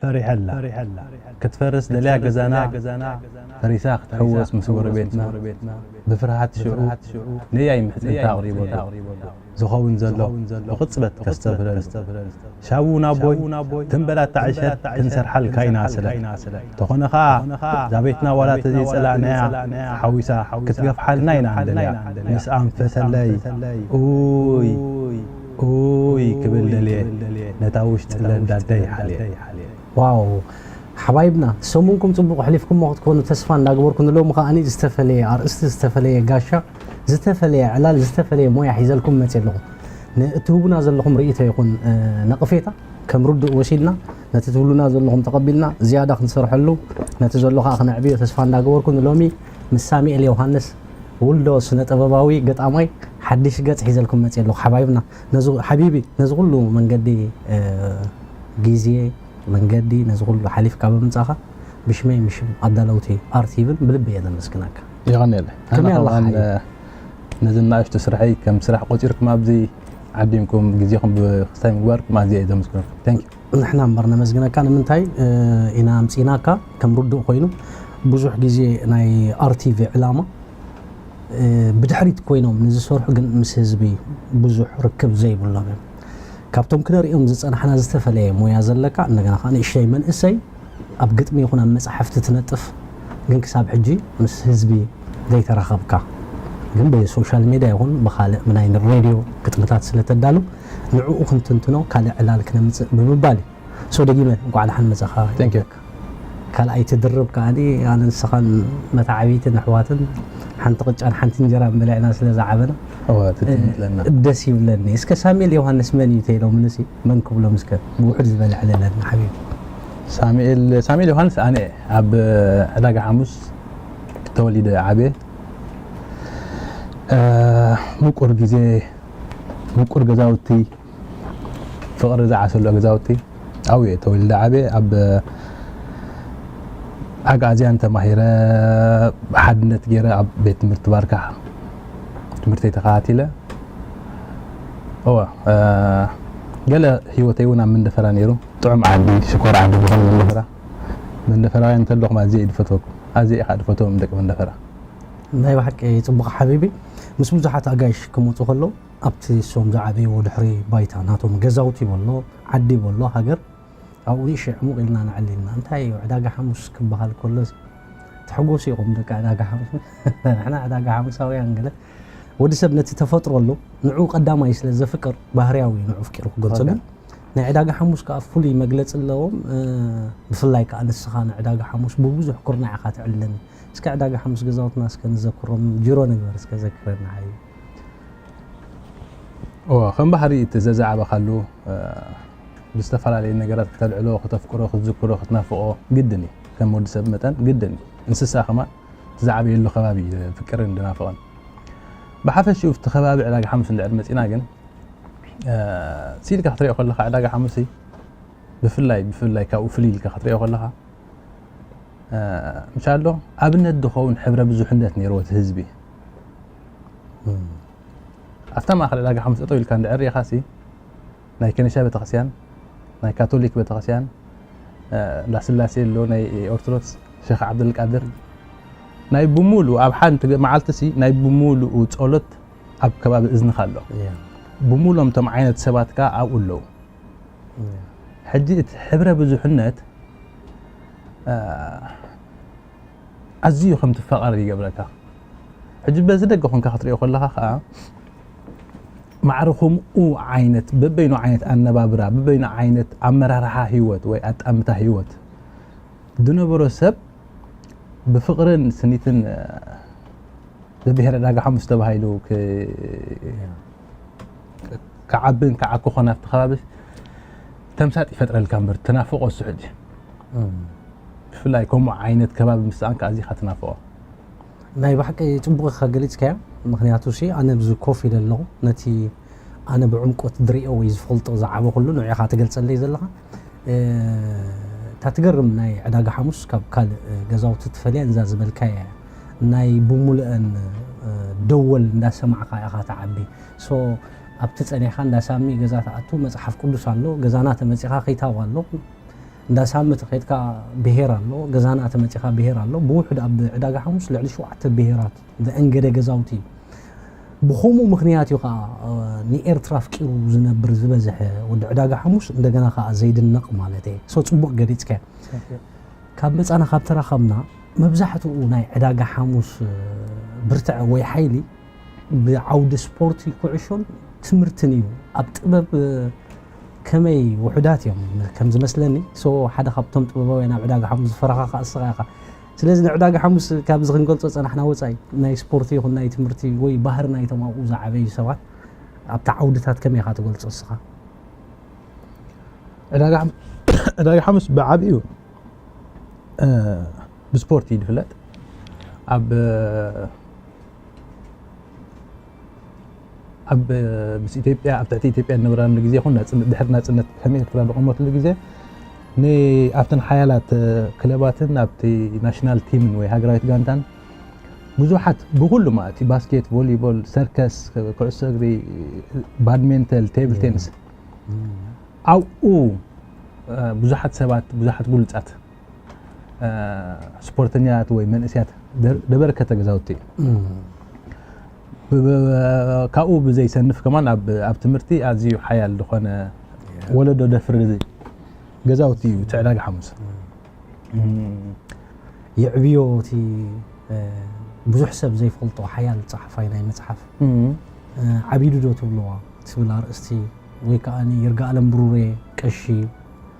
ፈሪሐላ ክትፈርስ ደልያ ገዛና ፈሪሳ ክትሕወስ ምስ ጎረቤትና ብፍርሃት ሽዑ ነያይ ምሕጽንታ ኣቕሪቦቶ። ዝኸውን ዘሎ ብቕጽበት ከስተብህለሉ። ሻቡ ናቦይ ትም በል ኣታ ዕሸል ክንሰርሓልካ ኢና ስለ ተኾነ ኸኣ እዛ ቤትና ዋላ ተዘይጸላእናያ ሓዊሳ ክትገፍሓልና ኢና ንደልያ። ምስ ኣንፈሰለይ ኡይ ኡይ ክብል ደልየ ነታ ውሽጢ ለንዳደይ ሓልየ። ዋው ሓባይብና ሰሙንኩም ፅቡቕ ኣሕሊፍኩሞ ክትኮኑ ተስፋ እንዳገበርኩ ንሎሚ ከዓኒ ዝተፈለየ ኣርእስቲ ዝተፈለየ ጋሻ ዝተፈለየ ዕላል ዝተፈለየ ሞያ ሒዘልኩም መፅየ ኣለኹ። ንእትህቡና ዘለኹም ርእይቶ ይኹን ነቕፌታ ከም ርዱእ ወሲድና ነቲ ትብሉና ዘለኹም ተቐቢልና ዝያዳ ክንሰርሐሉ ነቲ ዘሎ ከዓ ክነዕብዮ ተስፋ እንዳገበርኩ ንሎሚ ምስ ሳሚኤል ዮሃንስ ውልዶ ስነ ጥበባዊ ገጣማይ ሓድሽ ገፅ ሒዘልኩም መፅየ ኣለኹ ሓባይብና። ነዚ ሓቢቢ ነዚ ኩሉ መንገዲ ግዜ መንገዲ ነዚ ኩሉ ሓሊፍካ ብምምፃእኻ ብሽመይ ብሽም ኣዳለውቲ ኣርቲቭን ብልቢ እየ ዘመስግነካ። የቐንየለይ። ኣነ ከማን ነዚ ናእሽቱ ስርሐይ ከም ስራሕ ቆፂርኩም ኣብዚ ዓዲምኩም ግዜኹም ብክስታይ ምግባርኩም ኣዝየ እየ ዘመስግነኩም። Thank you። ንሕና እምበር ነመስግነካ ንምንታይ ኢና ኣምፂናካ ከም ርዱእ ኮይኑ ብዙሕ ግዜ ናይ ኣርቲቪ ዕላማ ብድሕሪት ኮይኖም ንዝሰርሑ ግን ምስ ህዝቢ ብዙሕ ርክብ ዘይብሎም እዮም። ካብቶም ክነርእዮም ዝፀናሕና ዝተፈለየ ሞያ ዘለካ እንደገና ከዓ ንእሽተይ መንእሰይ ኣብ ግጥሚ ይኹን ኣብ መፅሓፍቲ ትነጥፍ ግን ክሳብ ሕጂ ምስ ህዝቢ ዘይተራኸብካ ግን ብሶሻል ሜድያ ይኹን ብካልእ ብናይ ሬድዮ ግጥምታት ስለተዳሉ ንዕኡ ክንትንትኖ ካልእ ዕላል ክነምፅእ ብምባል እዩ። So ደጊመ እንኳዕ ደሓን መጻኻ። Thank you። ካልኣይቲ ድርብ ከዓኒ ኣነ ንስኻን መተዓብይትን ኣሕዋትን ሓንቲ ቅጫን ሓንቲ እንጀራን በሊዕና ስለ ዝዓበና እዋ ትጥምጥለና። ደስ ይብለኒ። እስከ ሳሙኤል ዮሃንስ መን እዩ ተይሎምንሲ መን ክብሎም እስከ ብውሑድ ዝበለ ዕለለና ሓቢቢ። ሳሙኤል ሳሙኤል ዮሃንስ ኣነ እየ ኣብ ዕዳጋ ሓሙስ ተወሊደ ዓብየ። ምቁር ግዜ ምቁር ገዛውቲ ፍቕሪ ዝዓሰሎ ገዛውቲ ኣብኡ እየ ተወሊደ ዓብየ። ኣብ ኣግኣዝያን ተማሂረ ሓድነት ገይረ ኣብ ቤት ትምህርቲ ባርካ ትምህርተይ ተኸታቲለ። እወ ገለ ህይወተይ እውን ኣብ መንደፈራ ነይሩ። ጥዑም ዓዲ ሽኮር ዓዲ ዝኾነ መንደፈራ። መንደፈራውያን እንተለኹም ኣዝየ እየ ዝፈትወኩም። ኣዝየ እየ ከዓ ዝፈትዎም ደቂ መንደፈራ። ናይ ብሓቂ ፅቡቕ ሓቢቢ ምስ ብዙሓት ኣጋይሽ ክመፁ ከለዉ ኣብቲ እሶም ዝዓበይዎ ድሕሪ ባይታ ናቶም ገዛውቲ በሎ ዓዲ በሎ ሃገር ኣብኡ ንእሽተይ ዕሙቕ ኢልና ንዕሊ ኢልና እንታይ እዩ ዕዳጋ ሓሙስ ክበሃል ከሎ ተሕጎሱ ኢኹም ደቂ ዕዳጋ ሓሙስ ንሕና ዕዳጋ ሓሙሳውያን ገለ ወዲ ሰብ ነቲ ተፈጥሮ ኣሎ ንዑ ቀዳማይ ስለ ዘፍቅር ባህርያዊ እዩ ንዑ ፍቂሩ ክገልጾ ግን ናይ ዕዳጋ ሓሙስ ከዓ ፍሉይ መግለፂ ኣለዎም ብፍላይ ከዓ ንስኻ ንዕዳጋ ሓሙስ ብብዙሕ ኩርናዕ ኢኻ ትዕልን እስከ ዕዳጋ ሓሙስ ገዛውትና እስከ ንዘክሮም ጅሮ ንግበር እስከ ዘክረና ሓዩ እወ ከም ባህሪ እቲ ዘዛዕበኻሉ ብዝተፈላለየ ነገራት ክተልዕሎ፣ ክተፍቅሮ፣ ክትዝክሮ፣ ክትናፍቖ ግድን እዩ። ከም ወዲ ሰብ መጠን ግድን እዩ። እንስሳ ከማን እቲ ዝዓበየሉ ከባቢ እዩ ዘፍቅርን ዝናፍቕን። ብሓፈሽኡ ኣብቲ ከባቢ ዕዳጋ ሓሙስ እንድሕር መፂና ግን ስኢልካ ክትሪኦ ከለኻ ዕዳጋ ሓሙስ ብፍላይ ብፍላይ ካብኡ ፍልይ ኢልካ ክትሪኦ ከለኻ ምሻሎ ኣብነት ዝኸውን ሕብረ ብዙሕነት ነይርዎ እቲ ህዝቢ። ኣብታ ማእኸል ዕዳጋ ሓሙስ ጠጠው ኢልካ እንድሕር ሪኢኻሲ ናይ ከኒሻ ቤተክርስትያን፣ ናይ ካቶሊክ ቤተክርስትያን፣ እንዳስላሴ ኣሎ፣ ናይ ኦርቶዶክስ ሸኽ ዓብደልቃድር ናይ ብሙሉኡ ኣብ ሓንቲ መዓልትሲ ናይ ብሙሉኡ ጸሎት ኣብ ከባቢ እዝንኻ ኣሎ። ብሙሉኦም እቶም ዓይነት ሰባት ከኣ ኣብኡ ኣለዉ። ሕጂ እቲ ሕብረ ብዙሕነት ኣዝዩ ከም ትፋቐር ይገብረካ። ሕጂ በዚ ደገ ኮንካ ክትሪኦ ከለኻ ከኣ ማዕረ ከምኡ ዓይነት በበይኑ ዓይነት ኣነባብራ በበይኑ ዓይነት ኣመራርሓ ህይወት ወይ ኣጣምታ ህይወት ዝነበሮ ሰብ ብፍቕርን ስኒትን ዘብሄረ ዕዳጋ ሓሙስ ተባሂሉ ክዓብን ክዓኩኾን ኣብቲ ከባቢ ተምሳጥ ይፈጥረልካ እምበር ትናፍቖ እሱ ሕጂ ብፍላይ ከምኡ ዓይነት ከባቢ ምስ ሰኣንካ ኣዚኻ ትናፍቖ። ናይ ብሓቂ ጽቡቕ ኢኻ ገሊጽካዮ። ምኽንያቱ ሲ ኣነ ኣብዚ ኮፍ ኢለ ኣለኹ ነቲ ኣነ ብዕምቆት ዝሪኦ ወይ ዝፈልጦ ዝዓበኹሉ ንዑ ኢኻ ትገልጸለይ ዘለኻ። እታ ትገርም ናይ ዕዳጋ ሓሙስ ካብ ካልእ ገዛውቲ ትፈልያ ንዛ ዝበልካያ እያ። ናይ ብሙሉአን ደወል እንዳሰማዕካ ኢኻ ትዓቢ። ሶ ኣብቲ ጸኒሕካ እንዳ ሳሚ ገዛ ትኣቱ መጽሓፍ ቅዱስ ኣሎ ገዛና ተመጺኻ ክይታብ ኣሎ። እንዳ ሳምት ኸድካ ብሄር ኣሎ፣ ገዛና ተመጺኻ ብሄር ኣሎ። ብውሕድ ኣብ ዕዳጋ ሓሙስ ልዕሊ ሸውዓተ ብሄራት ዘአንገደ ገዛውቲ እዩ። ብኸምኡ ምኽንያት እዩ ኸዓ፣ እ፣ ንኤርትራ ኣፍቂሩ ዝነብር ዝበዝሐ ወዲ ዕዳጋ ሓሙስ። እንደገና ኸዓ ዘይድነቕ ማለት እየ። ሶ ጽቡቕ ገሊጽካዮ። ካብ መጻና ካብ ተራኸብና፣ መብዛሕትኡ ናይ ዕዳጋ ሓሙስ፣ እ፣ ብርትዐ ወይ ሓይሊ ብዓውዲ ስፖርት፣ ኩዕሾን ትምህርትን እዩ። ኣብ ጥበብ፣ እ፣ ከመይ ውሑዳት እዮም ከም ዝመስለኒ። ሶ ሓደ ካብቶም ጥበባውያን ኣብ ዕዳጋ ሓሙስ ዝፈረኻ ኸዓ እስኻ ኢኻ። ስለዚ ንዕዳጋ ሓሙስ ካብዚ ክንገልጾ ጸናሕና ወጻኢ፣ ናይ ስፖርት ይኹን ናይ ትምህርቲ ወይ ባህሪ ናይቶም ኣብኡ ዝዓበዩ ሰባት፣ ኣብቲ ዓውድታት ከመይ ኢኻ ትገልጾ እስኻ? ዕዳጋ ሓም-፣ ዕዳጋ ሓሙስ ብዓብዩ፣ እ፣ ብስፖርት እዩ ዝፍለጥ። ኣብ፣ ኣብ፣ ምስ ኢትዮጵያ፣ ኣብ ትሕቲ ኢትዮጵያ ዝነበራሉ ግዜ ይኹን ናጽነት፣ ድሕሪ ናጽነት ከም ኤርትራ ዝቐመትሉ ግዜ፣ ን-፣ ኣብተን ሓያላት፣ እ፣ ክለባትን ኣብቲ ናሽናል ቲምን ወይ ሃገራዊት ጋንታን ብዙሓት፣ ብኹሉ ማለት እዩ፣ ባስኬት፣ ቮሊቦል፣ ሰርከስ፣ ኩዕሶ እግሪ፣ ባድሜንተል፣ ቴብል ቴኒስ፣ ኣብኡ፣ እ፣ ብዙሓት ሰባት፣ ብዙሓት ብሉጻት፣ እ፣ ስፖርተኛታት ወይ መንእሰያት ደ-፣ ደበርከተ ገዛውቲ እዩ። ብ-፣ ብ-፣ ካብኡ ብዘይሰንፍ ከማን ኣብ፣ ኣብ ትምህርቲ ኣዝዩ ሓያል ዝኾነ ወለዶ ደፍሪ ገዛውቲ እዩ እቲ ዕዳጋ ሓሙስ። የዕብዮ እቲ፣ እ፣ ብዙሕ ሰብ ዘይፈልጦ ሓያል ጸሓፋይ ናይ መጽሓፍ። እ፣ ዓቢዱ ዶ ትብልዋ ትብል ኣርእስቲ፣ ወይ ከኣ ይርጋኣለም ብሩሬ፣ ቀሺ፣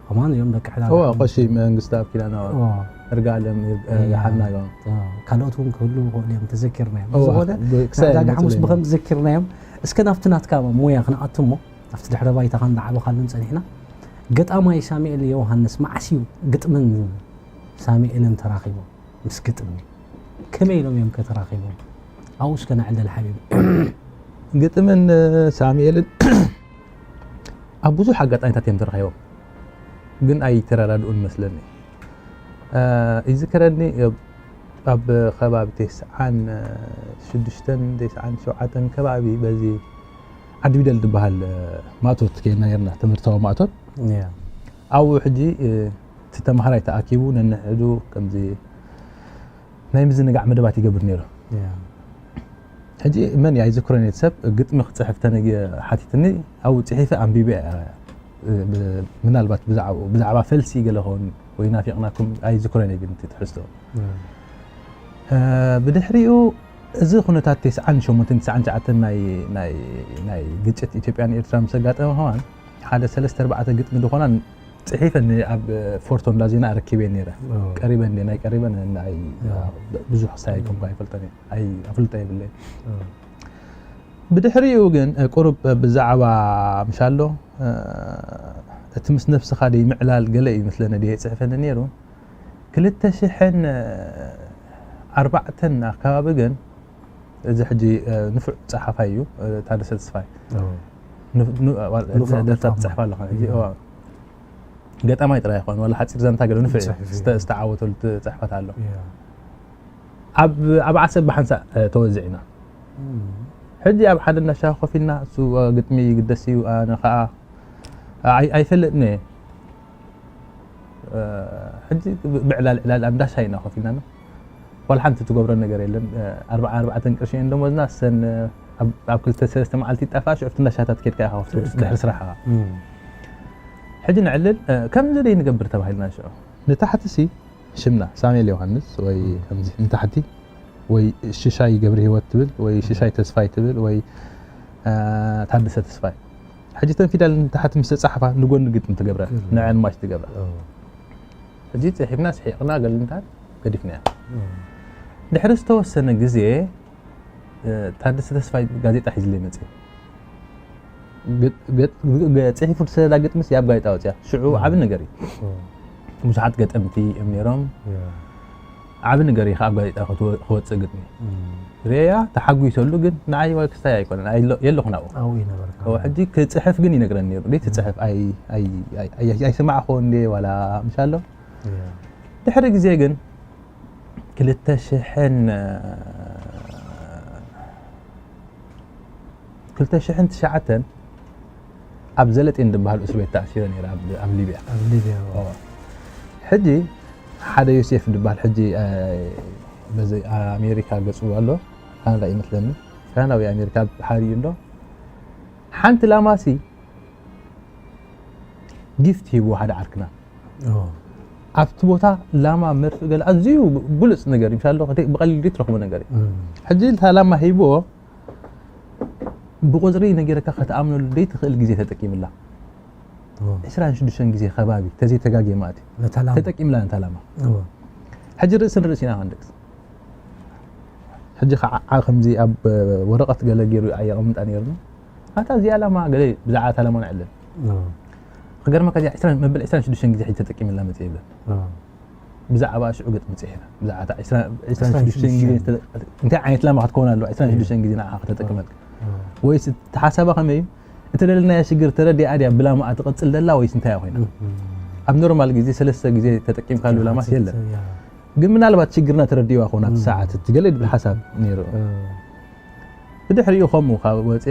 ከማን እዮም ደቂ ዕዳጋ እዋ፣ ሓሙስ። ቀሺ መንግስቲ ኣብ ኪዳነ፣ እዋ። ይርጋኣለም፣ ይርጋ-፣ እያ። ይሓናጋ። እዋ። ካልኦት እውን ክህልዉ ይኽእሉ እዮም፣ ተዘኪርናዮም። እዋ፣ ብዝኾነ፣ ብ-፣ ክሳይ ዕዳጋ ሓሙስ ይመጽእ ብኸም ዘኪርናዮም፣ እስከ ናብቲ ናትካ ሞያ ክንኣቱ እሞ፣ ኣብቲ ድሕረ ባይታኻን ዝዓበኻሉን ጸኒሕና። ገጣማይ ሳሙኤል ዮሃንስ መዓስ እዩ ግጥምን ሳሙኤልን ተራኺቦም? ምስ ግጥሚ ከመይ ኢሎም እዮም ከተራኺቦም? ኣብኡ እስከ ነዕልል ሓቢቢ። ግጥምን ሳሙኤልን ኣብ ብዙሕ ኣጋጣሚታት እዮም ተራኺቦም፣ ግን ኣይተረዳድኡን መስለኒ። እ፣ ይዝከረኒ፣ ኣብ ከባቢ ተስዓን ሽዱሽተን፣ ተስዓን ሸውዓተን ከባቢ በዚ ዓዲ ቢደል ዝበሃል፣ እ፣ ማእቶት ከይድና ነርና፣ ትምህርታዊ ማእቶት። እያ። ኣብኡ ሕጂ፣ እ፣ እቲ ተምሃራይ ተኣኪቡ ነንሕዱ ከምዚ ናይ ምዝንጋዕ መደባት ይገብር ነይሩ። እያ። ሕጂ መን እያ ኣይዝክሮን እየ፣ ሰብ ግጥሚ ክጽሕፍ ተነግ-፣ ሓቲትኒ፣ ኣብኡ ጽሒፈ ኣንቢበ እየ። እ፣ ብ-፣ ምናልባት ብዛዕባኡ፣ ብዛዕባ ፈልሲ ገለ ኸውን ወይ ናፊቕናኩም ኣይዝክሮን እየ፣ ግን እቲ ትሕዝቶ። እያ። እ፣ ብድሕሪኡ እዚ ኩነታት ተስዓን ሸሞንተን ተስዓን ትሽዓተን ናይ፣ ናይ፣ ናይ ግጭት ኢትዮጵያን ኤርትራን ምስ ኣጋጠመ ከማን ሓደ ሰለስተ ኣርባዕተ ግጥሚ ዝኾና ጽሒፈ ን-፣ ኣብ ፎርቶ እንዳ ዜና ኣረኪበ ነይረ። ኦ። ቀሪበ እንደ ናይ ቀሪበ ን-፣ ናይ ኦ። ብዙሕ ክሳይ ኮንኩ ኣይፈልጠን እየ። ኣይ-፣ ኣፍልጦ የብለይ። ኦ። ብድሕሪኡ ግን፣ እ፣ ቁሩብ ብዛዕባ ምሻሎ፣ እ፣ እቲ ምስ ነብስኻ ደይ ምዕላል ገለ እዩ መስለኒ ደይ ጽሕፈኒ ነይሩ። ክልተ ሽሕን ኣርባዕተን ኣካባቢ ግን፣ እዚ ሕጂ፣ እ፣ ንፉዕ ጸሓፋይ እዩ፣ እ፣ ታደሰ ተስፋይ። ኦ። ንፍ-፣ ኑ-፣ ዋ-፣ ንፉዕ ደርፍታት ገጣሚ። ትጽሕፍ ኣለኻ። ሕጂ፣ እም። እዋ፣ ገጣማይ ጥራይ ኣይኮን፣ ዋላ ሓጺር ዛንታ ገለ ንፉዕ እዩ። ጽሑፍ እዩ። ዝተ-፣ ዝተዓወተሉ ት-፣ ጽሕፈት ኣሎ። እያ። ኣብ፣ ኣብ ዓሰብ ብሓንሳእ፣ እ፣ ተወዚዕና። እም። ሕጂ ኣብ ሓደ እንዳ ሻሂ ኮፍ ኢልና፣ እሱ፣ እ፣ ግጥሚ ይግደስ እዩ፣ ኣነ ኸኣ፣ እ፣ ኣይ-፣ ኣይፈልጥን እየ። እ፣ ሕጂ ብ-፣ ብዕላል ዕላል ኣብ እንዳ ሻሂ ኢና ኮፍ ኢልና። ዋላ ሓንቲ ትገብሮ ነገር የለን። እ፣ ኣርባዓ ኣርባዕተን ቅርሺ እየን ደሞዝና፣ እሰን፣ እ፣ ኣብ፣ ኣብ ክልተ ሰለስተ መዓልቲ ይጣፍኣ፣ ሽዑ ኣብቲ እንዳ ሻሂታት ኬድካ ኢኻ ኮፍ ትብል፣ እስከ። ድሕሪ ስራሕኻ። እም። ሕጂ ነዕልል፣ እ፣ ከምዚ ደይ ንገብር ተባሂልና ሽዑ። ንታሕቲ ሲ ሽምና ሳሙኤል ዮሃንስ ወይ እም። ከምዚ ንታሕቲ ወይ ሽሻይ ገብረ ህይወት ትብል ወይ ሽሻይ ተስፋይ ትብል ወይ፣ እ፣ ታደሰ ተስፋይ። ሕጂ እተን ፊደል ንታሕቲ ምስ ተጻሕፋ ንጎኒ ግጥሚ ትገብራ፣ እም። ንዐን ማች ትገብራ። እም። ሕጂ ጽሒፍና ስሒቕና ገለ እንታይ ገዲፍናያ። እም። ድሕሪ ዝተወሰነ ግዜ፣ እ፣ ታደሰ ተስፋይ ጋዜጣ ሒዝለይ መጽዩ። ገ-፣ ገ-፣ ገ-፣ ጽሒፉ ዝሰደዳ ግጥምስ ኣብ ጋዜጣ ወጽያ። ሽዑ እም። ዓቢ ነገር እዩ። እም። ብዙሓት ገጠምቲ እዮም ነይሮም። እም። ዓቢ ነገር እዩ ከኣ ኣብ ጋዜጣ ክትወ-፣ ክወጽእ ግጥሚ። እም። ርእያ ተሓጒሰሉ፣ ግን ንዓይ ዋይ ክስታይ ኣይኮነን። ኣይ-፣ የለኹን ኣብኡ። ኣብኡ ይነበርካ። እዎ፣ ሕጂ ክጽሕፍ ግን ይነግረኒ ነይሩ። ደይ ትጽሕፍ፣ እም። ኣይ-፣ ኣይ-፣ ኣይ-፣ ኣይ-፣ ኣይ-፣ ኣይሰማዕኹ እንዴ ዋላ ምሻሎ? እም። ድሕሪ ግዜ ግን ክልተ ሽሕን፣ ክልተ ሽሕን ትሽዓተን ኣብ ዘለጤን ዝበሃል እስር ቤት ተኣሲረ ነይረ ኣብ፣ ኣብ ሊብያ። ኣብ ሊብያ፣ እዎ። እዎ። ሕጂ ሓደ ዮሴፍ ዝበሃል ሕጂ በዚ ኣሜሪካ ገጹ ኣሎ፣ ካናዳ ይመስለኒ። ካናዳ ወይ ኣሜሪካ ሓርዩ ኣሎ። ሓንቲ ላማሲ ጊፍት ሂብዎ ሓደ ዓርክና ኣብቲ ቦታ ላማ መርፍእ ገለ ኣዝዩ ብሉጽ ነገር እዩ። ምሻሎ ብቐሊሉ ትረኽቦ ነገር እዩ። ሕጂ እታ ላማ ሂብዎ ብቁጽሪ ነጊረካ ከተኣምነሉ ዘይትኽእል ግዜ ተጠቂምላ። ዕስራን ሽዱሽተን ግዜ ከባቢ ተዘይተጋግየ ማለት እዩ። ተጠቂምላ ነታ ላማ። ሕጂ ርእሲ ንርእሲ ኢና ክንደቅስ። ሕጂ ከዓ ከምዚ ኣብ ወረቐት ገለ ገይሩ ኣየቐምጣ ነይርና። ኣታ እዚኣ ላማ ገለ ብዛዕባ እታ ላማ ንዕለን። ክገርመካ እዚኣ ዕስራን መበል ዕስራን ሽዱሽተን ግዜ ሕጂ ተጠቂምላ መጽእ ይብለን። ብዛዕባ ሽዑ ገጽ መጽእ ኢና። ብዛዕባ ዕስራን ሽዱሽተን ግዜ እንታይ ዓይነት ላማ ክትከውን ኣለዋ? ዕስራን ሽዱሽተን ግዜ ንዓኻ ከተጠቅመልካ። ወይስ እቲ ሓሳባ ከመይ እዩ? እተደለናያ ሽግር ተረዲኣ ድያ ብላማ ትቕጽል ደላ ወይስ እንታይ ኮይና? ኣብ ኖርማል ግዜ ሰለስተ ግዜ ተጠቂምካሉ ላማስ የለን። ግን ምናልባት ሽግርና ተረዲዋ ኾና እቲ ሰዓት እቲ ገለ ድብል ሓሳብ ነይሩ። ብድሕሪኡ ከምኡ ካብ ወፀ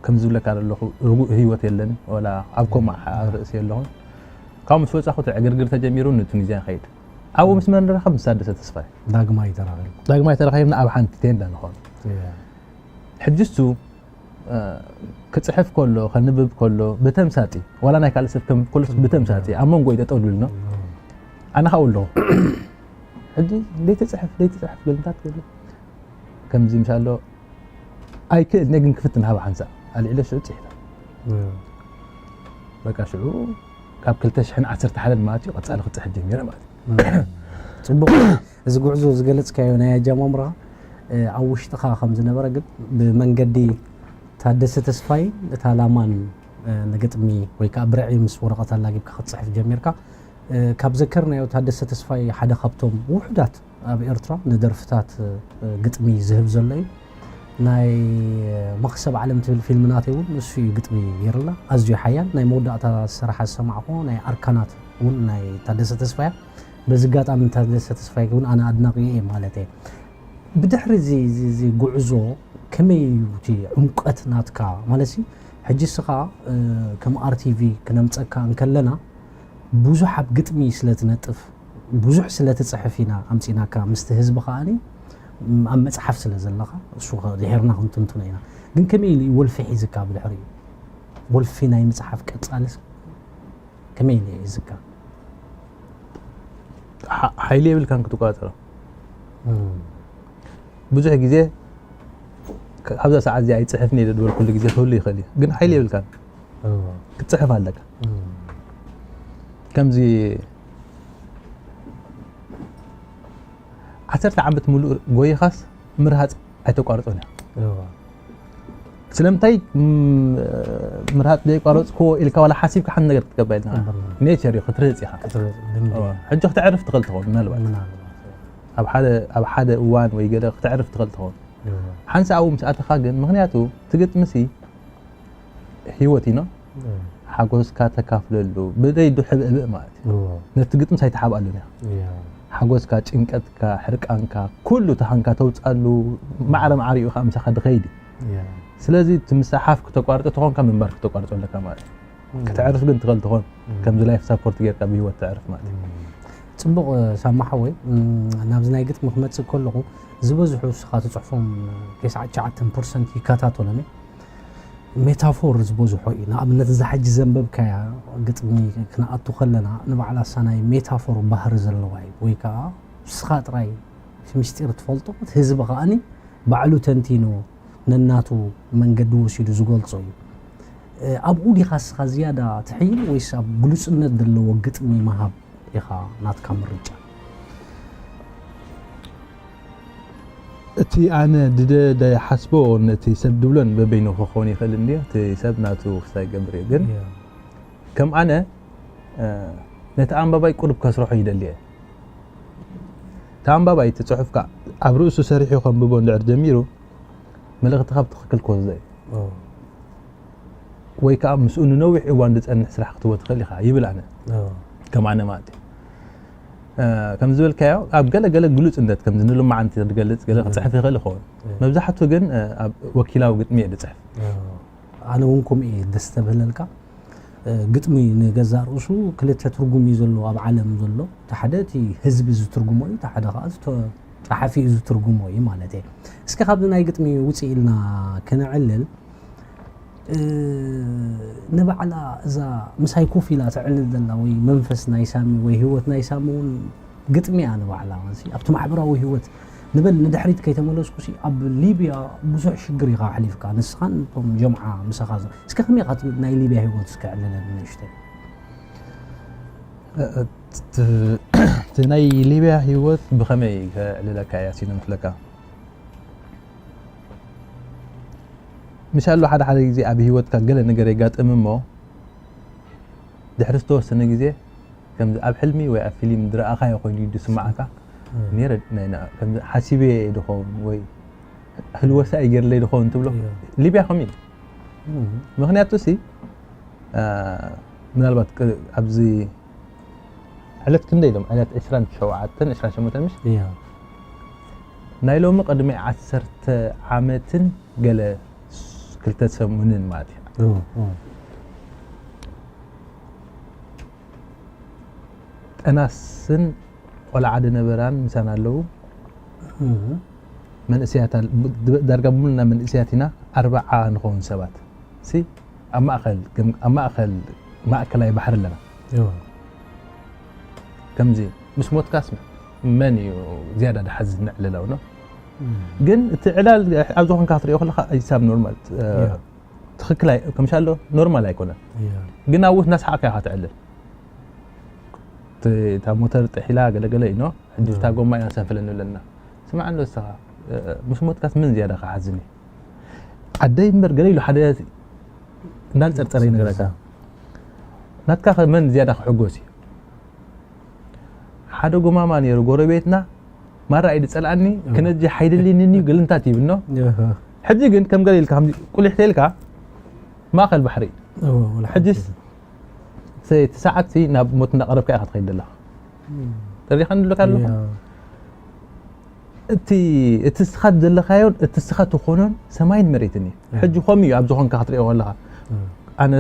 ከም ዝብለካ ዘለኹ ርጉእ ህይወት የለን፣ ወላ ኣብ ኮማ ርእሲ የለኹን። ካብ ምስ ወፃኹ እቲ ዕግርግር ተጀሚሩ ንቱኒዝያ ከይድ ኣብኡ ምስ መን ንራኸብ? ምስ ታደሰ ተስፋይ። ዳግማይ ተራኺብኩም? ዳግማይ ተራኺብና ኣብ ሓንቲ ቴንዳ ንኾን። ሕጂ እሱ ክፅሕፍ ከሎ ከንብብ ከሎ ብተምሳጢ ዋላ ናይ ካልእ ሰብ ከም ኮለስ ብተምሳጢ ኣብ መንጎ እዩ ጠጠው ልብልና። ኣነ ካብኡ ኣለኹ። ሕጂ ደይትፅሕፍ ደይትፅሕፍ ገልታት ገለ ከምዚ ምሻሎ ኣይክእል ነግን ክፍትን ሃብ ሓንሳእ ኣልዒለ ሽዑ ፅሒፈ። በቃ ሽዑ ካብ ክልተ ሽሕን ዓሰርተ ሓደን ማለት እዩ ቀፃሊ ክፅሕፍ ጀሚረ ማለት እዩ። ፅቡቅ። እዚ ጉዕዞ ዝገለፅካዮ ናይ ኣጃማምራ ኣብ ውሽጥኻ ከም ዝነበረ ግን ብመንገዲ ታደሰ ተስፋይ እታ ላማን ንግጥሚ ወይ ከዓ ብርዒ ምስ ወረቐት ኣላጊብካ ክትፅሕፍ ጀሚርካ። ካብ ዘከርናዮ ታደሰ ተስፋይ ሓደ ካብቶም ውሑዳት ኣብ ኤርትራ ንደርፍታት ግጥሚ ዝህብ ዘሎ እዩ። ናይ መኽሰብ ዓለም ትብል ፊልም ናተይ እውን ንሱ እዩ ግጥሚ ገይርላ። ኣዝዩ ሓያል ናይ መወዳእታ ዝሰራሓ ዝሰማዕኹ ናይ ኣርካናት እውን ናይ ታደሰ ተስፋያ። በዚ ኣጋጣሚ ታደሰ ተስፋይ እውን ኣነ ኣድናቂ እየ ማለት እየ። ብድሕሪ እዚ ጉዕዞ ከመይ እዩ እቲ ዕምቀት ናትካ ማለት ሕጂ እስኻ ከም ኣርቲቪ ክነምፀካ እንከለና ብዙሕ ኣብ ግጥሚ ስለ ትነጥፍ ብዙሕ ስለ ትፅሕፍ ኢና ኣምፂናካ ምስቲ ህዝቢ ከዓኒ ኣብ መፅሓፍ ስለ ዘለኻ እሱ ድሕርና ክንትንትኖ ኢና። ግን ከመይ ኢሉ እዩ ወልፊ ሒዝካ ብድሕሪኡ? ወልፊ ናይ ምፅሓፍ ቀፃልስ ከመይ ኢሉ እዩ ሒዝካ? ሓይሊ የብልካን ክትቆፃፀሮ። ብዙሕ ግዜ ኣብዛ ሰዓት እዚኣ ኣይፅሕፍን እየ ዝበልኩሉ ግዜ ክህሉ ይኽእል እዩ፣ ግን ሓይሊ የብልካን ክትፅሕፍ ኣለካ። ከምዚ ዓሰርተ ዓመት ሙሉእ ጎይኻስ ምርሃፅ ኣይተቋርፆን እያ። ስለምንታይ ምርሃፅ ዘይቋረፅክዎ ኢልካ ዋላ ሓሲብካ ሓንቲ ነገር ክትገባ ኢልና ኔቸር እዩ ክትርህፅ ኢኻ። ሕጂ ክተዕርፍ ትኽእል ትኸውን ምናልባት ኣብ ሓደ እዋን ወይ ገለ ክተዕርፍ ትኽእል ትኸውን። ሓንሳ ኣብኡ ምስ ኣተኻ ግን ምኽንያቱ ትግጥምሲ ህይወት ኢና ሓጎስካ ተካፍለሉ ብደይ ዱሕብእብእ ማለት እዩ። ነቲ ግጥምስ ኣይተሓብኣሉን እያ። ሓጎስካ፣ ጭንቀትካ፣ ሕርቃንካ ኩሉ ተሃንካ ተውፅኣሉ ማዕረ ማዕሪኡ ከዓ ምሳኻ ድኸይድ እዩ። ስለዚ እቲ ምሳሓፍ ክተቋርጦ ተኾንካ ምንባር ክተቋርጦ ኣለካ ማለት እዩ። ከተዕርፍ ግን ትኽእል ትኾን ከምዚ ላይፍ ሳፖርት ጌርካ ብህይወት ተዕርፍ ማለት እዩ። ፅቡቕ ሳማ ሓወይ፣ ናብዚ ናይ ግጥሚ ክመፅእ ከለኹ ዝበዝሑ እስኻ ትፅሕፎም ተስዓን ትሽዓተን ፐርሰንት ይከታተሎም እየ። ሜታፎር ዝበዝሖ እዩ። ንኣብነት እዛ ሕጂ ዘንበብካያ ግጥሚ ክንኣቱ ከለና ንባዕላ እሳ ናይ ሜታፎር ባህሪ ዘለዋ እዩ። ወይ ከዓ ንስኻ ጥራይ እቲ ምስጢር ትፈልጦ እቲ ህዝቢ ከዓኒ ባዕሉ ተንቲኑ ነናቱ መንገዲ ወሲዱ ዝገልጾ እዩ። ኣብኡ ዲኻ እስኻ ዝያዳ ትሕይል ወይስ ኣብ ግሉጽነት ዘለዎ ግጥሚ ምሃብ ኢኻ ናትካ ምርጫ? እቲ ኣነ ድደ ደይሓስቦ ነቲ ሰብ ድብሎን በበይኑ ክኸውን ይኽእል እንድዮ። እቲ ሰብ ናቱ ክስታይ ይገብር እዩ። ግን ከም ኣነ ነቲ ኣንባባይ ቁሩብ ከስርሖ ይደሊ እየ። እቲ ኣንባባይ እቲ ጽሑፍካ ኣብ ርእሱ ሰሪሑ ከንብቦ እንድሕር ጀሚሩ መልእኽትኻ ብትኽክል ክወስዶ እዩ። ወይ ከዓ ምስኡ ንነዊሕ እዋን ዝፀንሕ ስራሕ ክትህቦ ትኽእል ኢኻ ይብል ኣነ። ከም ኣነ ማለት እዩ። ከም ዝበልካዮ ኣብ ገለ ገለ ግሉፅነት ከምዚ ንልማዓንቲ ዝገልፅ ገለ ክፅሕፍ ይኽእል ይኸውን። መብዛሕቱ ግን ኣብ ወኪላዊ ግጥሚ እየ ዝፅሕፍ። ኣነ እውን ከምኡ እየ ደስ ተብህለልካ። ግጥሚ ንገዛእ ርእሱ ክልተ ትርጉም እዩ ዘለዎ ኣብ ዓለም ዘሎ። እቲ ሓደ እቲ ህዝቢ ዝትርጉሞ እዩ፣ እቲ ሓደ ከዓ እቲ ተ-፣ ጸሓፊ እዩ ዝትርጉሞ እዩ ማለት እየ። እስኪ ካብዚ ናይ ግጥሚ ውፅእ ኢልና ክነዕልል፣ እ፣ ንባዕላ እዛ ምሳይ ኮፍ ኢላ ተዕልል ዘላ ወይ መንፈስ ናይ ሳሚ ወይ ህይወት ናይ ሳሚ እውን ግጥሚ እያ ንባዕላ። እዚ ኣብቲ ማሕበራዊ ህይወት ንበል ንድሕሪት ከይተመለስኩ ሲ ኣብ ሊብያ ብዙሕ ሽግር ኢኻ ኣሕሊፍካ፣ ንስኻን እቶም ጀምዓ ምሳኻ ዞ-፣ እስከ ከመይ ኢኻ ትብል ናይ ሊብያ ህይወት እስከ ዕልለኒ ንእሽተይ? እቲ ናይ ሊብያ ህይወት ብኸመይ ከዕልለካ እያ ሲነ መስለካ? ምሻሉ ሓደ ሓደ ግዜ ኣብ ህይወትካ ገለ ነገር የጋጥም እሞ ድሕሪ ዝተወሰነ ግዜ ከምዚ ኣብ ሕልሚ ወይ ኣብ ፊልም ዝረኣኻዮ ኮይኑ ድስማዓካ፣ ነይረ ናይ ና-፣ ከምዚ ሓሲበ እየ ድኸውን ወይ ህልወሳ እዩ ገይርለይ ድኸውን ትብሎ። ሊብያ ከምኡ እዩ። ምክንያቱ ሲ ምናልባት ኣብዚ ዕለት ክንደይ ኢሎም ዕለት ዕስራን ሸውዓተን ዕስራን ሸሞንተን ምሽ ናይ ሎሚ ቅድሚ ዓሰርተ ዓመትን ገለ ክልተ ሰሙንን ማለት እዩ። ጠናስን ቆልዓ ዝነበራን ምሳና ኣለዉ። መንእሰያት ዳርጋ ሙሉና መንእሰያት ኢና። ኣርባዓ ንኸውን ሰባት ሲ ኣብ ማእኸል ኣብ ማእኸል ማእከላይ ባሕሪ ኣለና። ከምዚ ምስ ሞትካስ መን እዩ ዝያዳ ድሓዝ ንዕልለው ነው? ግን እቲ ዕላል ኣብዚ ኮንካ ክትሪኦ ከለካ ኣይሳብ ኖርማል ትኽክል ከምሻሎ ኖርማል ኣይኮነን። ግን ኣብኡ እናስሓቅካ ኢኻ ትዕልል። እታ ሞተር ጥሒላ ገለገለ ኢኖ ሕጂ እታ ጎማ ኢና ሰንፍለ ንብለና። ስማዕ እንዶ እስኻ ምስ ሞትካስ ምን ዝያዳ ክሓዝን እዩ? ዓደይ እምበር ገለ ኢሉ ሓደ እንዳንጸርጸረ ይነግረካ። ናትካ ከ መን ዝያዳ ክሕጎስ እዩ? ሓደ ጎማማ ነይሩ ጎረቤትና ማራ እዩ ዝጸልኣኒ ክነጂ ሓይደልኒ እዩ ግልንታት ይብኖ። ሕጂ ግን ከም ገለ ኢልካ ቁሊሕ ተልካ ማእኸል ባሕሪ ሕጂስ እቲ ሰዓት ናብ ሞት እንዳቀረብካ ኢኻ ትኸይድ ዘለኻ። ተሪኻን ኣለካ ኣለኹ። እቲ እቲ ስኻ ዘለኻዮን እቲ ስኻ ትኾኖን ሰማይን መሬትን እዩ። ሕጂ ኾም እዩ ኣብ ዝኾንካ ክትሪኦ ከለኻ ኣነ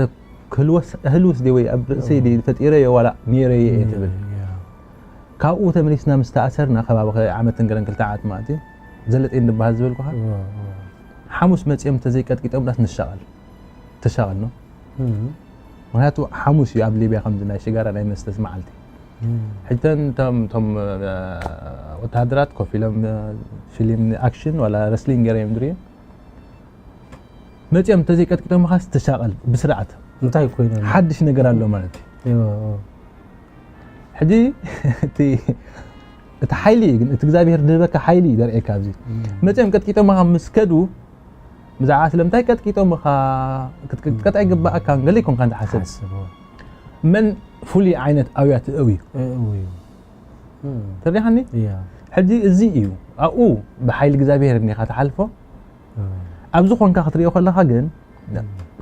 ክህልወስ እህልውስ ዲ ወይ ኣብ ርእሰይ ዲ ፈጢረዮ ዋላ ነይረዮ እየ ትብል። ካብኡ ተመሊስና ምስ ተኣሰርና ከባቢ ዓመትን ገለን ክልተ ዓመት ማለት እዩ። ዘለጤን ድበሃል ዝበልኩኻ ሓሙስ መፂኦም እንተዘይቀጥቂጦም ዳስ ንሻቐል ትሻቐል ነው። ምክንያቱ ሓሙስ እዩ ኣብ ሊብያ ከምዚ ናይ ሽጋራ ናይ መስተስ መዓልቲ። ሕጅተን እቶም ወተሃደራት ኮፍ ኢሎም ፊልም ኣክሽን ዋላ ረስሊንግ ገይረ እዮም ድርዮም መፂኦም እንተዘይቀጥቂጦም ኻስ ትሻቐል ብስርዓት እንታይ ኮይነ ሓድሽ ነገር ኣሎ ማለት እዩ። ሕጂ እቲ ሓይሊ እዩ ግን እቲ እግዚኣብሄር ድህበካ ሓይሊ እዩ ዘርእየካ ኣብዚ መፂኦም ቀጥቂጦም ኻ ምስ ከዱ ብዛዕባ ስለምንታይ ቀጥቂጦም ኻ ክትቀጥቀጥ ኣይግባኣካን ገለ ይኮንካ ንትሓስብ መን ፍሉይ ዓይነት ኣውያት እእው እዩ ተሪኻኒ ሕጂ እዚ እዩ ኣብኡ ብሓይሊ እግዚኣብሄር እኒኻ ትሓልፎ ኣብዚ ኮንካ ክትሪኦ ከለኻ ግን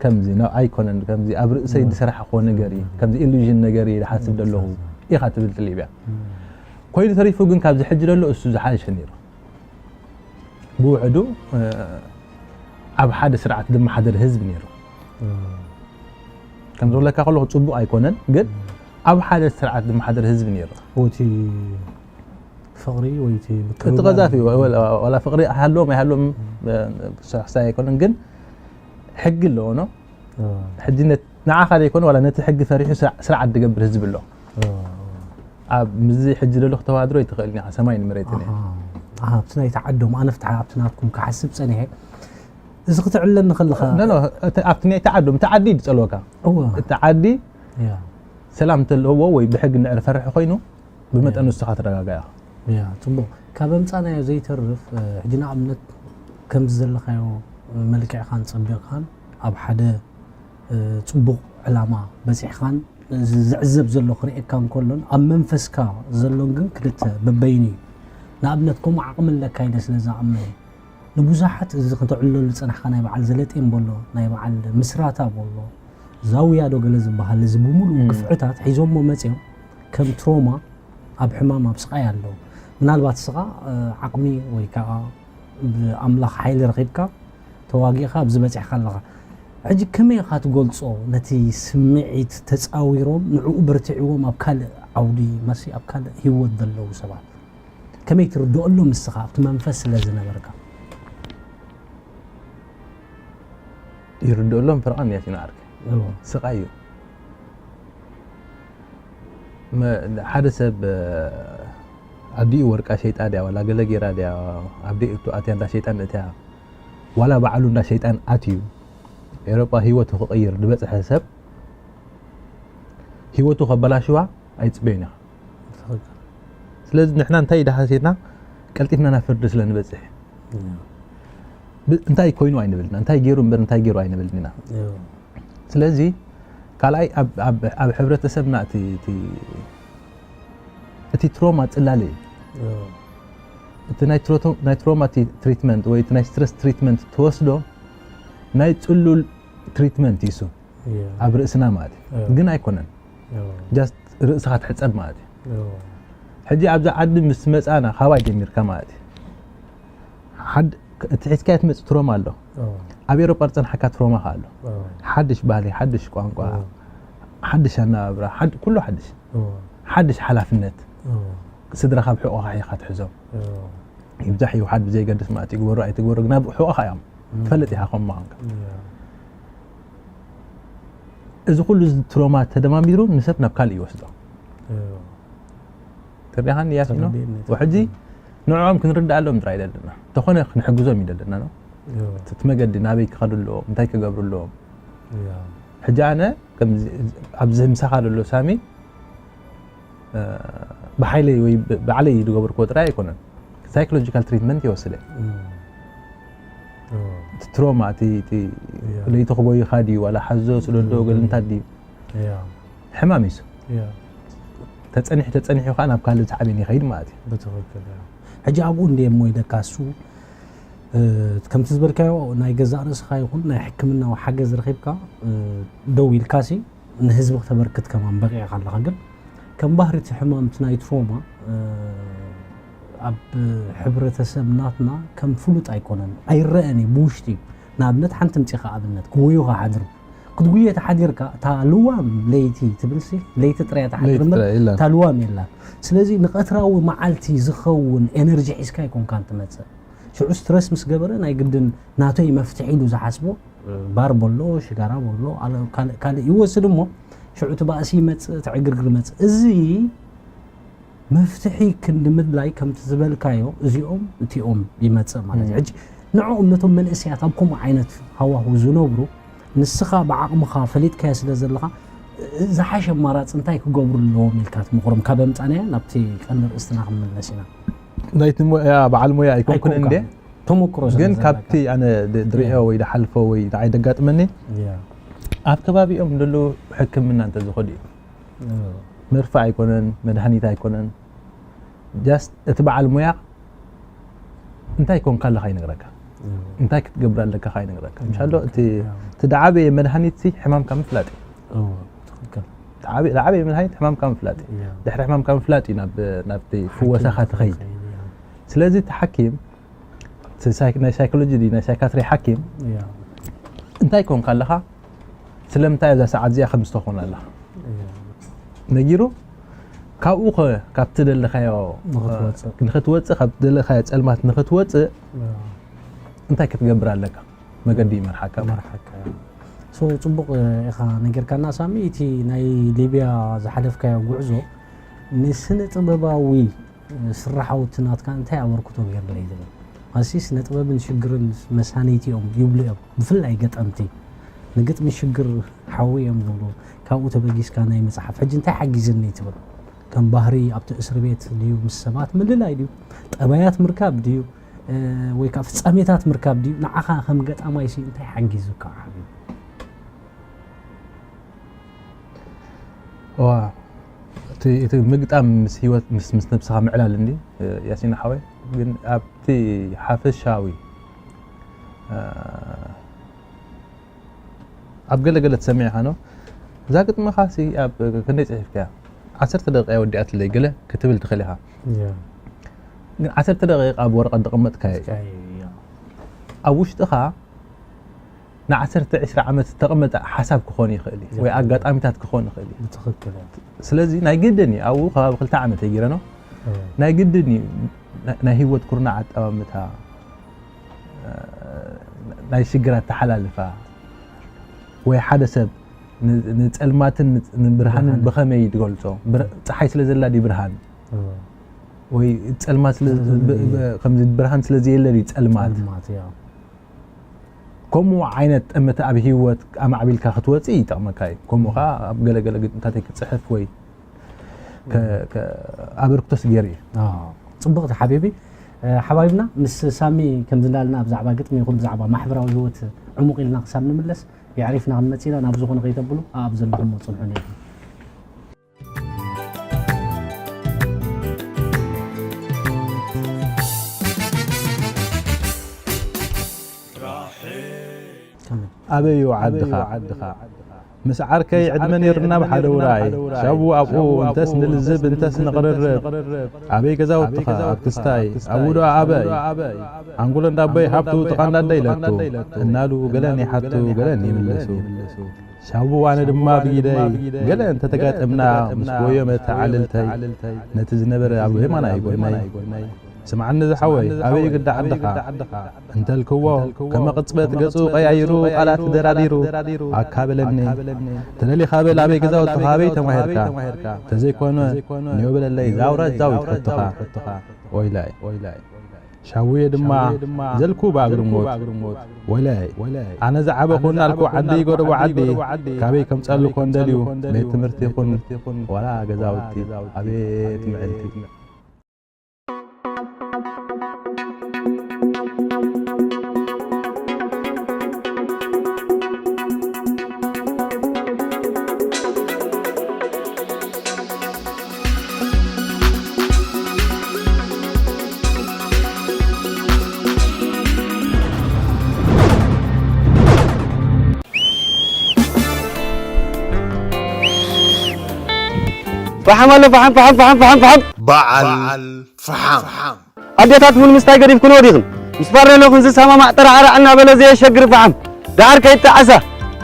ከምዚ ኣይኮነን ከምዚ ኣብ ርእሰይ ዝሰራሕኮ ነገር እዩ ከምዚ ኢሉዥን ነገር እዩ ዝሓስብ ዘለኹ ኢኻ ትብል ትሊብያ ኮይኑ ተሪፉ ግን ካብዚ ሕጂ ዘሎ እሱ ዝሓሸ ነይሩ ብውሕዱ ኣብ ሓደ ስርዓት ዝመሓደር ህዝቢ ነይሩ ከም ዝብለካ ከለኹ ፅቡቅ ኣይኮነን ግን ኣብ ሓደ ስርዓት ዝመሓደር ህዝቢ ነይሩ እቲ ፍቕሪ ወይ እቲ እቲ ቀዛፊ ዋላ ፍቕሪ ሃሎም ኣይሃሎም ክሳሕሳይ ኣይኮነን ግን ሕጊ ኣለዎ ነው ሕጂ ንዓኻ ዘይኮነ ዋላ ነቲ ሕጊ ፈሪሑ ስርዓት ዝገብር ህዝቢ ኣሎ ኣብ ምዚ ሕጂ ዘሎ ክተዋድሮ ይትኽእል ኒኻ ሰማይ ንመሬትን እየ ኣብቲ ናይ ተዓዶም ኣነ ፍትሓ ኣብቲ ናትኩም ክሓስብ ፀኒሐ እዚ ክትዕለኒ ከለኻ ኣብቲ ናይ ተዓዶም እቲ ዓዲ እዩ ዝፀልወካ እቲ ዓዲ ሰላም እንተለዎ ወይ ብሕጊ ንዕር ፈርሒ ኮይኑ ብመጠኑ ንስኻ ትረጋጋያ ያ ጽቡቕ ካብ ኣምጻናዮ ዘይተርፍ ሕጂ ንኣብነት ከምዚ ዘለኻዮ መልክዕኻን ጸቢቕካን ኣብ ሓደ ጽቡቕ ዕላማ በጺሕኻን ዝዕዘብ ዘሎ ክርእየካ እንከሎን ኣብ መንፈስካ ዘሎን ግን ክልተ በበይኑ እዩ ንኣብነት ከምኡ ዓቕሚ ኣለካ ኢለ ስለ ዝኣምን ንብዙሓት እዚ ክተዕልለሉ ዝጸናሕካ ናይ በዓል ዘለጤን በሎ ናይ በዓል ምስራታ በሎ ዛውያ ዶ ገለ ዝበሃል እዚ ብምሉኡ ግፍዕታት ሒዞሞ መጽዮም ከም ትሮማ ኣብ ሕማም ኣብ ስቓይ ኣለዉ ምናልባት ስኻ ዓቕሚ ወይ ከዓ ብኣምላኽ ሓይሊ ረኺብካ ተዋጊእኻ ኣብዚ በፂሕካ ኣለኻ ሕጂ ከመይ ኢኻ ትገልጾ ነቲ ስምዒት ተጻዊሮም ንዕኡ በርቲዕዎም ኣብ ካልእ ዓውዲ መሲ ኣብ ካልእ ህይወት ዘለዉ ሰባት ከመይ ትርድኦሎም ንስኻ ኣብቲ መንፈስ ስለ ዝነበርካ? ይርድኦሎም ፍርቓን ያሲን ዓርኪ እዎ። ስቓይ እዩ። መ- ሓደ ሰብ ኣዲኡ ወርቃ ሸይጣ ድያ ዋላ ገለ ጌራ ድያ ኣብ ደይእቱ ኣትያ እንዳ ሸይጣን እትያ ዋላ ባዕሉ እንዳ ሸይጣን ኣትዩ ኤሮጳ ህይወቱ ክቕይር ዝበፅሐ ሰብ ህይወቱ ከበላሽዋ ኣይፅበዩን ኢኻ። ስለዚ ንሕና እንታይ ዳሓሴና ቀልጢፍና ናብ ፍርዲ ስለ ንበፅሕ ብ- እንታይ ኮይኑ ኣይንብልና እንታይ ገይሩ እምበር እንታይ ገይሩ ኣይንብልን ኢና። ስለዚ ካልኣይ ኣብ- ኣብ ኣብ ሕብረተሰብና እቲ- እቲ- እቲ ትሮማ ፅላለ እዩ። እቲ ናይ ትሮቶ- ናይ ትሮማ ትሪትመንት ወይ እቲ ናይ ስትረስ ትሪትመንት ትወስዶ ናይ ፅሉል ትሪትመንት እዩ እሱ ኣብ ርእስና ማለት እዩ። ግን ኣይኮነን just ርእስኻ ትሕፀብ ማለት እዩ። ሕጂ ኣብዚ ዓዲ ምስ መፃና ካባይ ጀሚርካ ማለት እዩ። ሓድ እቲ ሒዝካዮ ትመፅእ ትሮማ ኣሎ። ኣብ ኤሮጳ ዝፀንሓካ ትሮማ ከ ኣሎ። ሓድሽ ባህሊ፣ ሓድሽ ቋንቋ፣ ሓድሽ ኣነባብራ፣ ሓድ- ኩሉ ሓድሽ፣ ሓድሽ ሓላፍነት። ስድራኻ ብሕቆኻ ኢኻ ትሕዞም። ይብዛሕ ይውሓድ ብዘይገድስ ማለት እዩ፣ ግበሩ ኣይትግበሩ ግና ብሕቆኻ እዮም ትፈልጥ ኢኻ ከም ምዃንካ። እዚ ኩሉ እዚ ትሮማ ተደማሚሩ ንሰብ ናብ ካልእ ይወስዶ። ተረዲኻኒ ያሲኖ? ተረዲእኒ፣ ተረዲእኒ። ሕጂ ንዕኦም ክንርድኣሎም ጥራይ ይደለና እንተኾነ ክንሕግዞም ይደለና ነው። እቲ መገዲ ናበይ ክኸዱ ኣለዎም እንታይ ክገብሩ ኣለዎም። ሕጂ ኣነ ከምዚ ኣብዚ ምሳኻ ዘሎ ሳሚ እ፣ ብሓይለይ ወይ ብ- ባዕለይ ዝገበርክዎ ጥራይ ኣይኮነን። ሳይኮሎጂካል ትሪትመንት ይወስደ። እቲ ትሮማ እቲ እቲ ለይቲ ክጎይኻ ድዩ ዋላ ሓዞ ስደዶ ገለ እንታይ ድዩ ሕማም እዩ። ተፀኒሑ ተፀኒሑ ከዓ ናብ ካልእ ሳዕቤን ይኸይድ ማለት እዩ። ብትኽክል እያ። ሕጂ ኣብኡ እንደ እሞ ኢለካ እሱ እ፣ ከምቲ ዝበልካዮ ናይ ገዛእ ርእስኻ ይኹን ናይ ሕክምናዊ ሓገዝ ረኺብካ እ፣ ደው ኢልካሲ ንህዝቢ ክተበርክት ከማን በቂዕካ ኣለኻ። ግን ከም ባህሪ እቲ ሕማም እቲ ናይ ትሮማ እ፣ ኣብ ሕብረተሰብ ናትና ከም ፍሉጥ ኣይኮነን፣ ኣይረአን እዩ ብውሽጢ። ንኣብነት ሓንቲ ምፂኻ ኣብነት ክጎዩኻ ሓድሩ ክትጉየ ተሓዲርካ እታ ልዋም ለይቲ ትብልሲ ለይቲ ጥራይ እያ ትሓድር ለይቲ እምበር ጥራይ የላን። እታ ልዋም የላን። ስለዚ ንቐትራዊ መዓልቲ ዝኸውን ኤነርጂ ሒዝካ ኣይኮንካን ትመፅእ። ሽዑ ስትረስ ምስ ገበረ ናይ ግድን ናተይ መፍትሒ ኢሉ ዝሓስቦ ባር በሎ ሽጋራ በሎ ኣለ- ካልእ ካልእ ይወስድ እሞ ሽዑ እቲ ባእሲ ይመፅእ እቲ ዕግርግር ይመፅእ። እዚ መፍትሒ ክንዲ ምድላይ ከምቲ ዝበልካዮ እዚኦም እቲኦም ይመፅእ ማለት እዩ። ሕጂ ንዕኦም ነቶም መንእሰያት ኣብ ከምኡ ዓይነት ሃዋሁ ዝነብሩ ንስኻ ብዓቕምኻ ፈሊጥካዮ ስለ ዘለኻ ዝሓሸ ኣማራፂ እንታይ ክገብሩ ኣለዎም ኢልካ ትምኽሮም? ካብ ኣምፃናዮ ናብቲ ቀንዲ ርእስትና ክንምለስ ኢና። ናይቲ ሞያ በዓል ሞያ ኣይኮንኩን እንደ ተሞክሮ ስለ ግን ዘለካ። ካብቲ ኣነ ድ- ድሪኦ ወይ ድሓልፎ ወይ ንዓይ ደጋጥመኒ ያ። ኣብ ከባቢኦም ዘለዉ ሕክምና እንተዝኸዱ እዩ። መርፍእ ኣይኮነን መድሃኒት ኣይኮነን just እቲ በዓል ሞያ እንታይ ኮንካ ኣለካ ይነግረካ እንታይ ክትገብር ኣለካ ካ ይነግረካ ምሻሎ እቲ እቲ ደዓበየ መድሃኒት ሲ ሕማምካ ምፍላጥ እዩ እዎ፣ ትኽክል። ደዓበየ ደዓበየ መድሃኒት ሕማምካ ምፍላጥ እዩ ያ። ድሕሪ ሕማምካ ምፍላጥ እዩ ናብ ናብቲ ፍወሳኻ ትኸይድ ያ። ስለዚ እቲ ሓኪም እቲ ሳይ- ናይ ሳይኮሎጂ ድዩ ናይ ሳይካትሪ ሓኪም ያ። እንታይ ኮንካ ኣለኻ ስለምንታይ ኣብዛ ሰዓት እዚኣ ከም ዝተኾነ ኣለኻ ያ። ነጊሩ ካብኡ ኸ ካብቲ ደለኻዮ ንኽትወፅእ። ንኽትወፅእ ካብ ደለኻዮ ፀልማት ንኽትወፅእ ያ። እንታይ ክትገብር ኣለካ መገዲ ይመርሓካ መርሓካ። ሶ ፅቡቕ ኢኻ ነጊርካና ሳሚ። እቲ ናይ ሊብያ ዝሓለፍካዮ ጉዕዞ ንስነ ጥበባዊ ስራሓውቲ ናትካ እንታይ ኣበርክቶ ገይርለይ ትብል? ኣሲ ስነ ጥበብን ሽግርን መሳነይቲ እዮም ይብሉ እዮም። ብፍላይ ገጠምቲ ንግጥሚ ሽግር ሓዊ እዮም ዝብሉ። ካብኡ ተበጊስካ ናይ መፅሓፍ ሕጂ እንታይ ሓጊዝኒ ትብል? ከም ባህሪ ኣብቲ እስር ቤት ድዩ ምስ ሰባት ምልላይ ድዩ ጠባያት ምርካብ ድዩ እ፣ ወይ ከዓ ፍፃሜታት ምርካብ ድዩ ንዓኻ ከም ገጣማይ ሲ እንታይ ሓጊዙካ ዓብዩ? ዋ እቲ እቲ ምግጣም ምስ ህይወት ምስ ምስ ነብስኻ ምዕላል እንዲ ያሲና ሓወይ ግን ኣብቲ ሓፈሻዊ ኣብ ገለ ገለ ትሰምዕ ኢኻ ነው እዛ ግጥምኻ ሲ ኣብ ክንደይ ፅሒፍካያ ዓሰርተ ደቂቃ ወዲኣትለይ ገለ ክትብል ትኽእል ኢኻ ግን ዓሰርተ ደቂቃ ኣብ ወረቐት ዘቐመጥካዮ እዩ ኣብ ውሽጥኻ ንዓሰርተ ዒስራ ዓመት ዝተቐመጠ ሓሳብ ክኾን ይኽእል እዩ ወይ ኣጋጣሚታት ክኾን ይኽእል እዩ። ብትኽክል እያ። ስለዚ ናይ ግድን እዩ ኣብኡ ከባቢ ክልተ ዓመት እየ ጌረ ነው እዎ። ናይ ግድን እዩ ና- ናይ ህይወት ኩርናዕ ኣጠማምታ ናይ ሽግር ኣተሓላልፋ ወይ ሓደ ሰብ ን- ንጸልማትን ንጽ- ንብርሃንን ብርሃንን። ብኸመይ ትገልጾ ብር- ጸሓይ ስለ ዘላ ድዩ ብርሃን እዎ። ወይ ጸልማት ስለ- ስለ ዘለ ብ- ብ- ከምዚ ብርሃን ስለ ዘየለ ድዩ ጸልማት ጸልማት እያ። ከምኡ ዓይነት ጠመተ ኣብ ህይወት ኣማዕቢልካ ክትወፅእ ይጠቕመካ እዩ። ከምኡ ከዓ ኣብ ገለገለ ግጥምታተይ ክፅሕፍ ወይ ከ- ከ- ኣበርክቶስ ገይሩ እዩ። ኣዎ። ጽቡቕቲ ሓቢቢ እ፣ ሓባይብና ምስ ሳሚ ከምዚ እንዳልና ብዛዕባ ግጥሚ ይኹን ብዛዕባ ማሕበራዊ ህይወት ዕሙቕ ኢልና ክሳብ ንምለስ የዕሪፍና ክንመጽእ ኢና። ናብ ዝኾነ ከይተብሉ ኣብ ዘለኹም ጽንሑ ነይርኩም። ኣበይ እዩ ዓድኻ? ምስ ዓርከይ ዕድመ ነይርና ብሓደ ውራይ ሻቡ ኣብኡ እንተስ ንልዝብ እንተስ ንቕርርብ ኣበይ ገዛውትኻ ኣብ ክስታይ ኣብኡ ዶ ኣበይ ኣንጎሎ እንዳቦይ ሃብቱ ጥቓ እንዳደ ኢለቱ እናሉ ገለን ይሓቱ ገለን ይምለሱ ሻቡ ኣነ ድማ ብኢደይ ገለ እንተተጋጠምና ምስ ጎዮ መተዓልልተይ ነቲ ዝነበረ ኣብ የማናይ ጎነይ ስምዓኒ ዝሓወይ ኣበይ ግዳ ዓድኻ እንተልክዎ ከመ ቅጽበት ገጹ ቀያይሩ ቃላት ደራሪሩ ኣካ በለኒ ተደሊኻ በል ኣበይ ገዛውትኻ ኣበይ ተማሂርካ ተዘይኮነ ንዮ በለለይ ዛውራ ዛዊት ከትኻ ወይላይ ሻውየ ድማ ዘልኩ ብኣግርሞት ወላይ ኣነ ዝዓበኹ እናልኩ ዓዲ ጎደቦ ዓዲ ካበይ ከምጸልኮ እንደልዩ ቤት ትምህርቲ ይኹን ዋላ ገዛውቲ ኣቤት ምዕልቲ ፈሓም ኣሎ ፈሓም ፈሓም ፈሓም ፈሓም ፈሓም በዓል ፈሓም ኣዴታት እውን ምስታይ ገዲፍክን ወዲኽን ምስ ፋሬሎኽን ዝሰማማዕ ጠራዕራዕ እናበለ ዘየሸግር ፈሓም ደሓር ከይጠዓሳ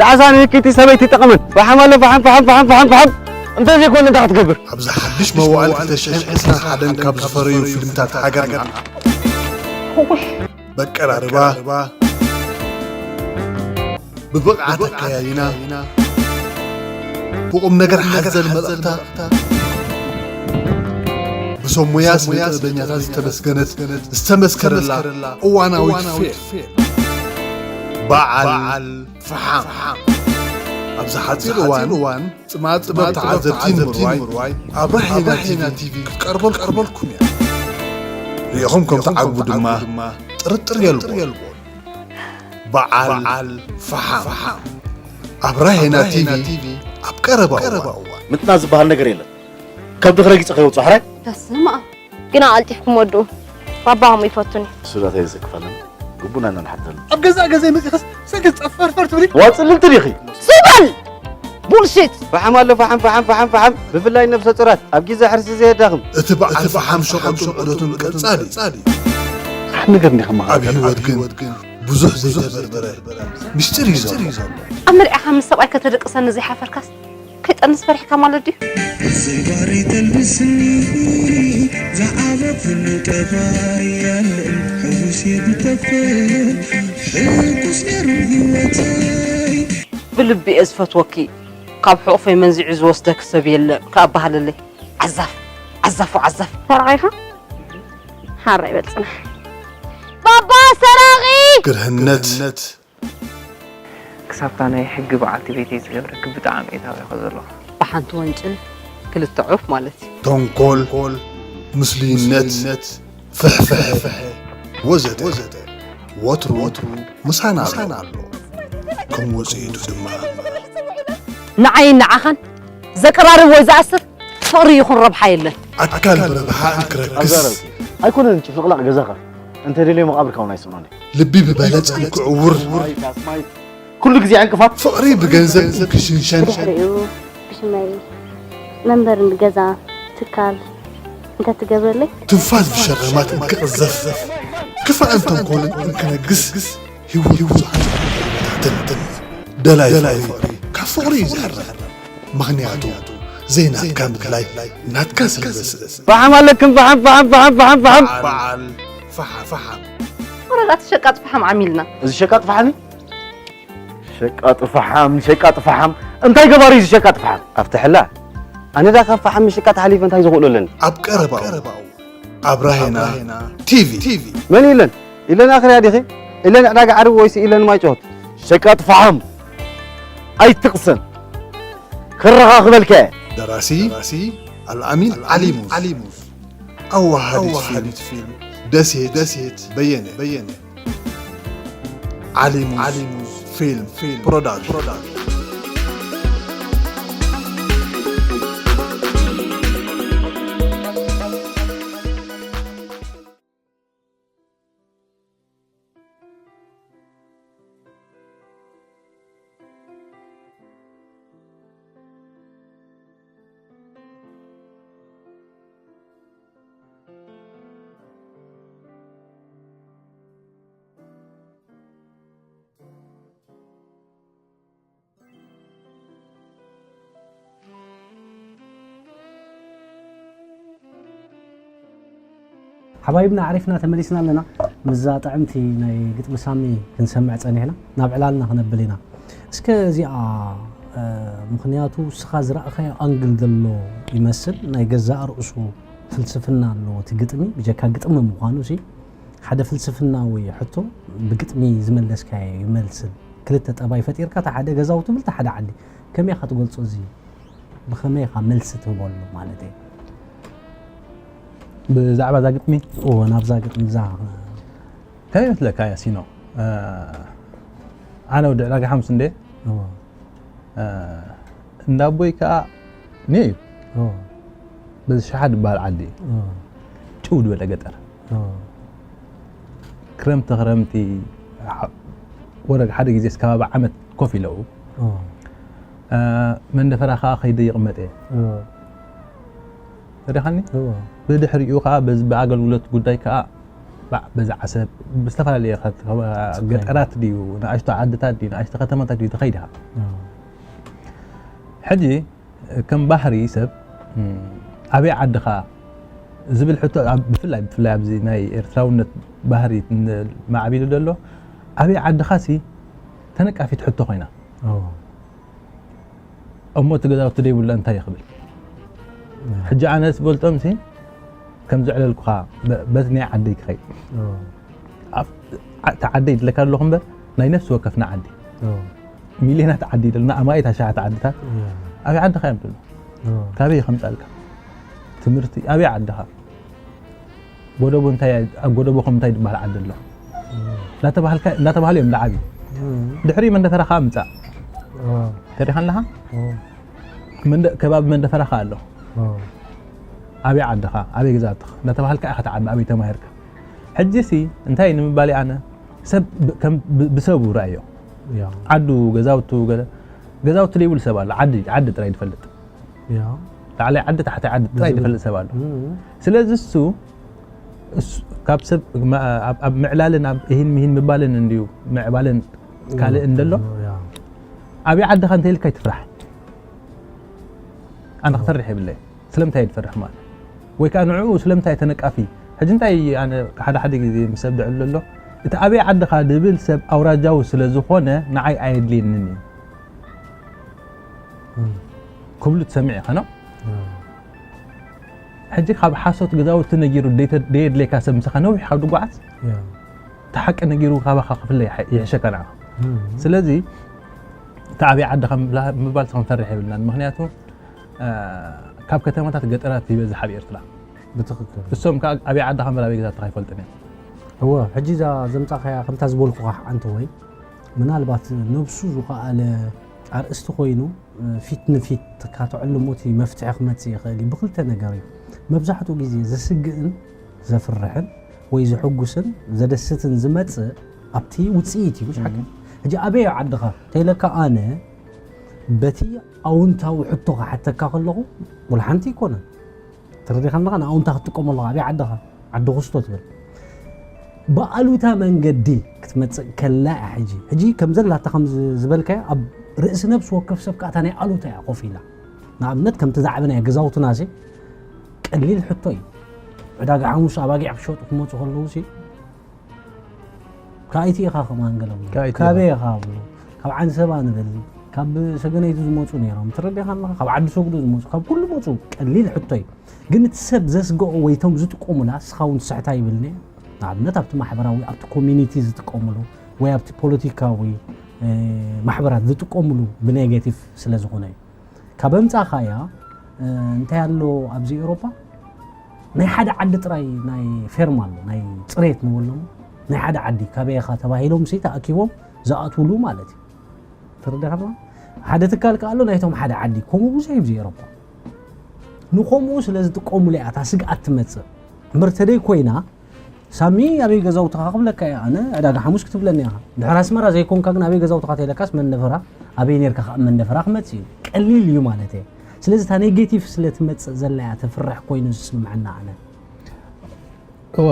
ጠዓሳ ንህክይቲ ሰበይቲ ጠቐመን ፈሓም ኣሎ ፈሓም ፈሓም ፈሓም ፈሓም ፈሓም እንተዘይኮነ እንታይ ክትገብር ኣብዚ ሓድሽ መዋእል ክልተ ሽሕን ዕስራን ሓደን ካብ ዝፈረዩ ፊልምታት ሃገርና በቀራርባ ብብቕዓት ኣከያይና ብቑም ነገር ሓዘል መልእኽታ ብሰብ ሞያ ስነ ጥበበኛታት ዝተመስገነት ዝተመስከረላ እዋናዊት ፌልም በዓል ፈሓም ኣብዚ ሓፂር እዋን ፅማድ ጥበብ ተዓዘብቲ ንምርዋይ ኣብራሄና ቲቪ ክትቀርበልኩም እያ ሪኢኹም ከም ትዓግቡ ድማ ጥርጥር የልቦን በዓል ፈሓም ኣብ ራሄና ቲቪ ኣብ ቀረባ እዋን ምጥና ዝበሃል ነገር የለን። ከብዲ ክረጊፀ ከይወፅኦ ሕራይ። በስመ ኣብ። ግና ቀልጢፍኩም ወድኡ። ባባ ከምኡ ይፈቱኒ። እሱ ዳታ የዘክፈለን ግቡና ኢና ንሓተሉ። ኣብ ገዛእ ገዛይ መፂእኸስ ሰገዝ ጸፈርፈር ትብሊ። ዋፅልልቲ ዲኺ? ዝበል ቡልሽት። ፈሓም ኣሎ ፈሓም ፈሓም ፈሓም ፈሓም ብፍላይ ነብሰ ፁራት ኣብ ግዜ ሕርሲ ዘየዳኽም። እቲ በዓል ፈሓም ሸቐል ሸቐሎትን ቀጻሊ እዩ። ሓደ ነገር እንዲኻ መሃር ኣብ ህይወት ግን ብዙሕ ዘይተበርበረ ምስጢር እዩ ዘሎ። ኣብ መርዓኻ ምስ ሰብኣይ ከተደቅሰኒ ዘይሓፈርካስ ከይጠንስ ፈሪሕካ ማለት ድዩ? ዘይባሪ ተልብስኒ ዝዓበኹሉ ጠባይ ያለን ሕጉስ የብተፈል ሕጉስ ነሩ ህይወተይ ብልቢ እየ ዝፈትወኪ ካብ ሕቑፈይ መንዚዑ ዝወስደኪ ሰብ የለን ክኣ በሃለለይ ዓዛፍ ዓዛፍ ወዓዛፍ ተራኺኻ ሓራይ በል ጽናሕ ባባ ሰራቒ ግርህነት ክሳብታ ናይ ሕጊ በዓልቲ ቤተይ ዝገብረኪ ብጣዕሚ እየ ታቢኸ ዘለኹ። ብሓንቲ ወንጭል ክልተ ዑፍ ማለት እዩ። ተንኮል፣ ምስሉይነት፣ ፍሕፍሐ ወዘተ ወትሩ ምሳና ኣሎ። ከም ወጽኢቱ ድማ ንዓይን ንዓኻን ዘቀራርብ ወይ ዝኣስር ፍቕሪ ይኹን ረብሓ የለን። ኣካል ብረብሓ እንክረክስ ኣይኮነን ጭፍልቕላቕ ገዛኻ እንተደልዮ መቓብርካ እውን ኣይስእኖን እዩ። ልቢ ብበለጸ እንክዕውር ኩሉ ግዜ ዕንቅፋት ፍቕሪ ብገንዘብ እንክሽንሸን ብድሕሪኡ ብሽመይ መንበሪ ገዛ ትካል እንተትገብረለይ ትንፋስ ብሸረማት እንክቕዘፍ ክፋእን ተንኮልን እንክነግስ ህይወት ብዙሓት ትንትን ደላይ ፍቕሪ ካብ ፍቕሪ እዩ ዝዕረ። ምኽንያቱ ዘይናትካ ምድላይ ናትካ ስለ ዘስእስ። ፈሓም ኣለክም ፈሓም ፈሓም ፈሓም ፈሓም ፈሓም። በዓል ፈሓም ፈሓም ወረዳት ሸቃጥ ፈሓም ዓሚልና። እዚ ሸቃጥ ፈሓም እዩ። ሸቃጥ ፈሓም ሸቃጥ ፈሓም እንታይ ገባሪ እዚ ሸቃጥ ፈሓም ኣብቲ ሕላ ኣነ ዳ ካብ ፈሓም ምሽቃጥ ሓሊፈ እንታይ ዝኽእሎ ኣለኒ ኣብ ቀረባኡ ኣብ ራሄና ቲቪ መን ኢለን ኢለን ኣኽርያ ዲኺ ኢለን ዕዳጋ ዓርቢ ወይሲ ኢለን ማይጨሆት ሸቃጥ ፈሓም ኣይትቕሰን ከረኻኽበልካ እየ ደራሲ ኣልኣሚን ዓሊሙዝ ኣዋሃዲት ፊልም ደሴት በየነ ዓሊሙዝ ፊልም ፕሮዳክሽን ሓባይብና ኣዕሪፍና ተመሊስና ኣለና። ምስዛ ጥዕምቲ ናይ ግጥሚ ሳሚ ክንሰምዕ ጸኒሕና ናብ ዕላልና ክነብል ኢና። እስከ እዚኣ ምኽንያቱ እስኻ ዝረእኻዮ ኣንግል ዘሎ ይመስል ናይ ገዛእ ርእሱ ፍልስፍና ኣለዎ እቲ ግጥሚ ብጀካ ግጥሚ ምዃኑ ሲ ሓደ ፍልስፍናዊ ሕቶ ብግጥሚ ዝመለስካዮ ይመስል። ክልተ ጠባይ ፈጢርካ፣ እቲ ሓደ ገዛውቲ ብል፣ እቲ ሓደ ዓዲ። ከመይ ኢኻ ትገልጾ እዚ? ብኸመይ ኢኻ መልሲ ትህበሉ ማለት እየ? ብዛዕባ እዛ ግጥሚ እዎ፣ ናብዛ ግጥሚ እዛ ከመይ ይመስለካ ያሲኖ? ኣነ ወዲ ዕዳጋ ሓሙስ እንደ እዎ፣ እንዳ ኣቦይ ከዓ ኔ እዩ እዎ፣ በዚ ሸሓ ዝበሃል ዓዲ እዩ እዎ፣ ጭው ዝበለ ገጠር እዎ፣ ክረምቲ ክረምቲ ወረግ ሓደ ግዜ እስከባቢ ዓመት ኮፍ ኢለዉ እዎ፣ መንደፈራ ከዓ ከይደ ይቕመጥ እየ እዎ፣ ተሪኻኒ እዎ፣ ብድሕሪኡ ከዓ በዚ ብኣገልግሎት ጉዳይ ከዓ በዚ ዓሰብ ብዝተፈላለየ ገጠራት ድዩ ንኣሽቶ ዓድታት ድዩ ንኣሽቶ ከተማታት ድዩ ትኸይድ ኢኻ እዎ፣ ሕጂ ከም ባህሪ ሰብ ኣበይ ዓድኻ ዝብል ሕቶ ብፍላይ ብፍላይ ኣብዚ ናይ ኤርትራውነት ባህሪ ማዕቢሉ ዘሎ ኣበይ ዓድኻ ሲ ተነቃፊት ሕቶ ኮይና እዎ፣ እሞ እቲ ገዛውቲ ደይብሉ እንታይ ይኽብል ሕጂ ኣነ ዝፈልጦም ሲ ከም ዘዕለልኩኻ በቲ ናይ ዓደይ ክኸይድ እዎ፣ እቲ ዓደ ይድለካ ኣለኹ እምበር ናይ ነፍሲ ወከፍና ዓዲ እዎ፣ ሚልዮናት ዓዲ ይደልና ኣማኢት ኣሽሓት ዓድታት እዎ፣ ኣበይ ዓድኻ እዮም ደሎ እዎ፣ ካበይ ከምፃልካ ትምህርቲ ኣበይ ዓድኻ ጎደቦ እንታይ ኣብ ጎደቦኹም እንታይ ዝበሃል ዓዲ ኣሎ እናተባህልካ- እናተባህሉ እዮም ዝዓብዩ እዎ፣ ድሕሪ መንደፈራ ከዓ ምፃእ እዎ፣ ተሪኻ ኣለኻ እዎ፣ መንደ- ከባቢ መንደፈራ ከዓ ኣሎ እዎ፣ ኣበይ ዓድኻ ኣበይ ግዛትኻ እናተባህልካ ኢኻ ትዓቢ ኣበይ ተማሂርካ ሕጂ ሲ እንታይ እዩ ንምባል ኣነ ሰብ ብ- ከም ብ- ብሰቡ ረኣዮ ያ፣ ዓዱ ገዛውቱ ገለ ገዛውቲ ዘይብሉ ሰብ ኣሎ ዓዲ ዓዲ ጥራይ ዝፈልጥ ያ፣ ላዕላይ ዓዲ ታሕታይ ዓዲ ጥራይ ዝፈልጥ ሰብ ኣሎ እም፣ ስለዚ እሱ እሱ- ካብ ሰብ ማ- ኣብ- ኣብ ምዕላልን ኣብ እሂን ምሂን ምባልን እንድዩ ምዕባልን ካልእ እንደሎ ያ፣ ኣበይ ዓድኻ እንተይልካ ይትፍራሕ ኣነ ክፈርሕ የብለይ ስለምንታይ እየ ዝፈርሕ ማለት ወይ ከዓ ንዕኡ ስለምንታይ ተነቃፊ ሕጂ እንታይ ኣነ ሓደ ሓደ ግዜ ምስ ሰብ ድዕሉ ኣሎ እቲ ኣበይ ዓድኻ ድብል ሰብ ኣውራጃዊ ስለ ዝኾነ ንዓይ ኣየድልየንን እዩ እም፣ ክብሉ ትሰምዕ ኢኻ ነው እም፣ ሕጂ ካብ ሓሶት ገዛውቲ ነጊሩ ደይተ- ደየድልየካ ሰብ ምሳኻ ነዊሕ ካብ ድጓዓዝ ያ፣ እቲ ሓቂ ነጊሩ ካባኻ ክፍለ ይሕ- ይሕሸካ ንዓኻ እም፣ ስለዚ እቲ ኣበይ ዓድኻ ምብላ- ምባል ክንፈርሕ የብልናን ምክንያቱ እ፣ ካብ ከተማታት ገጠራት ይበዝሕ ኣብ ኤርትራ ብትኽክል እሶም ከዓ ኣበይ ዓድኻ እምበር ኣበይ ገዛትኻ ኣይፈልጥን እዮም እወ ሕጂ እዛ ዘምፃኻያ ከምታ ዝበልኩኻ ሓንቲ ወይ ምናልባት ነብሱ ዝኸኣለ ኣርእስቲ ኮይኑ ፊት ንፊት ካተዕልሙ እቲ መፍትሒ ክመፅእ ይኽእል እዩ ብክልተ ነገር እዩ መብዛሕትኡ ግዜ ዘስግእን ዘፍርሕን ወይ ዘሐጉስን ዘደስትን ዝመፅእ ኣብቲ ውፅኢት እዩ ምሽ ሓቂ ሕጂ ኣበይ ዓድኻ ተይለካ ኣነ በቲ ኣውንታዊ ሕቶ ክሓተካ ከለኹ ወላ ሓንቲ ይኮነን ተረዲኻንኻ ንኣውንታ ክትጥቀመሉ ኣበይ ዓድኻ ዓዲ ክስቶ ትብል ብኣሉታ መንገዲ ክትመጽእ ከላ እያ። ሕጂ ሕጂ ከም ዘላታ ከም ዝ- ዝበልካዮ ኣብ ርእሲ ነብሲ ወከፍ ሰብ ከኣ እታ ናይ ኣሉታ እያ ኮፍ ኢላ። ንኣብነት ከምቲ ዝዓበናዮ ገዛውትና ሲ ቀሊል ሕቶ እዩ። ዕዳጋ ሓሙስ ኣባጊዕ ክሸጡ ክመፁ ከለዉ ሲ ካይቲ ኢኻ ከማን ገሎም ካይቲ ኢኻ። ካበይ ኢኻ ብሉ፣ ካብ ዓንሰባ ንበል፣ ካብ ሰገነይቲ ዝመፁ ነይሮም፣ ትረዲኻ ኣለኻ፣ ካብ ዓዲ ሰጉዱ ዝመፁ፣ ካብ ኩሉ መፁ። ቀሊል ሕቶ እዩ። ግን እቲ ሰብ ዘስግኦ ወይ እቶም ዝጥቀሙላ፣ ንስኻ እውን ትስሕታ ይብልኒ። ንኣብነት ኣብቲ ማሕበራዊ፣ ኣብቲ ኮሚኒቲ ዝጥቀሙሉ ወይ ኣብቲ ፖለቲካዊ ማሕበራት ዝጥቀሙሉ ብኔጌቲቭ ስለ ዝኾነ እዩ። ካብ ኣምጻኻያ እንታይ ኣሎ ኣብዚ ኤውሮጳ? ናይ ሓደ ዓዲ ጥራይ ናይ ፌርማ ኣሎ፣ ናይ ጽሬት ንበሎም፣ ናይ ሓደ ዓዲ ካበይ ኢኻ ተባሂሎም ሲ ተኣኪቦም ዝኣትውሉ ማለት እዩ። ተረዳኻ? ሓደ ትካል ከኣ ኣሎ ናይቶም ሓደ ዓዲ፣ ከምኡ ብዙሕ እዩ ኣብዚ ኤውሮጳ። ንኸምኡ ስለ ዝጥቀሙሉ እያ እታ ስግኣት ትመጽእ። እምበር ተደይ ኮይና ሳሚ ኣበይ ገዛውትኻ ክብለካ እየ ኣነ፣ ዕዳጋ ሓሙስ ክትብለኒ ኢኻ። ድሕሪ ኣስመራ ዘይኮንካ ግን ኣበይ ገዛውትኻ ተይለካስ መንደፈራ ኣበይ ኔርካ ከኣ መንደፈራ ክመጽእ እዩ። ቀሊል እዩ ማለት እየ። ስለዚ እታ ኔጌቲቭ ስለ ትመጽእ ዘላ እያ ተፍርሕ ኮይኑ ዝስምዐና ኣነ። እወ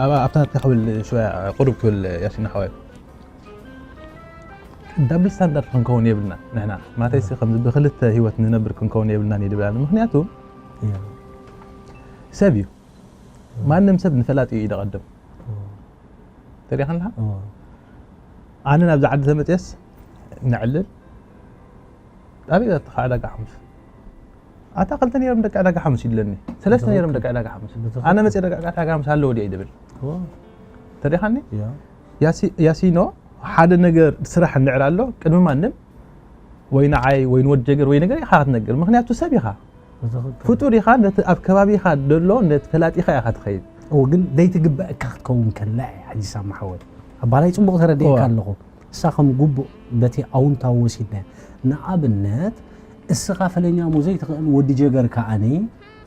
ኣብ ኣብታ ክብል ሽወያ ቁሩብ ክብል ያሲን ሓዋይ ዳብል ስታንዳርድ ክንከውን የብልና ንሕና ማተይሲ ከምዚ ብክልተ ህይወት ንነብር ክንከውን የብልናን ይድብላኒ ምክንያቱ ሰብ እዩ ማንም ሰብ ንፈላጢ እዩ ደቐድም ተሪኻ ኣለኻ ኣነ ናብዚ ዓዲ ተመፅየስ ነዕልል ኣበይ ዛትኻ ዕዳጋ ሓሙስ ኣታ ክልተ ነይሮም ደቂ ዕዳጋ ሓሙስ ይብለኒ ሰለስተ ነይሮም ደቂ ዕዳጋ ሓሙስ ኣነ መፅየ ደቂ ዕዳጋ ሓሙስ ኣለዎ ድየ ይድብል ተሪኻኒ ያሲኖ ሓደ ነገር ስራሕ እንዕር ኣሎ ቅድሚ ማንም ወይ ንዓይ ወይ ንወድ ጀገር ወይ ነገር ኢኻ ክትነግር ምክንያቱ ሰብ ኢኻ ፍጡር ኢኻ ነቲ ኣብ ከባቢኻ ደሎ ነቲ ፈላጢኻ ኢኻ ትኸይድ እዎ ግን ዘይትግበአካ ክትከውን ከላ እያ ሕጂ ሳማ ሓወይ ኣባላይ ፅቡቕ ተረዲእካ ኣለኹ እሳ ከም ጉቡእ በቲ ኣውንታዊ ወሲድና ንኣብነት እስኻ ፈለኛሙ ዘይትኽእል ወዲ ጀገር ከኣኒ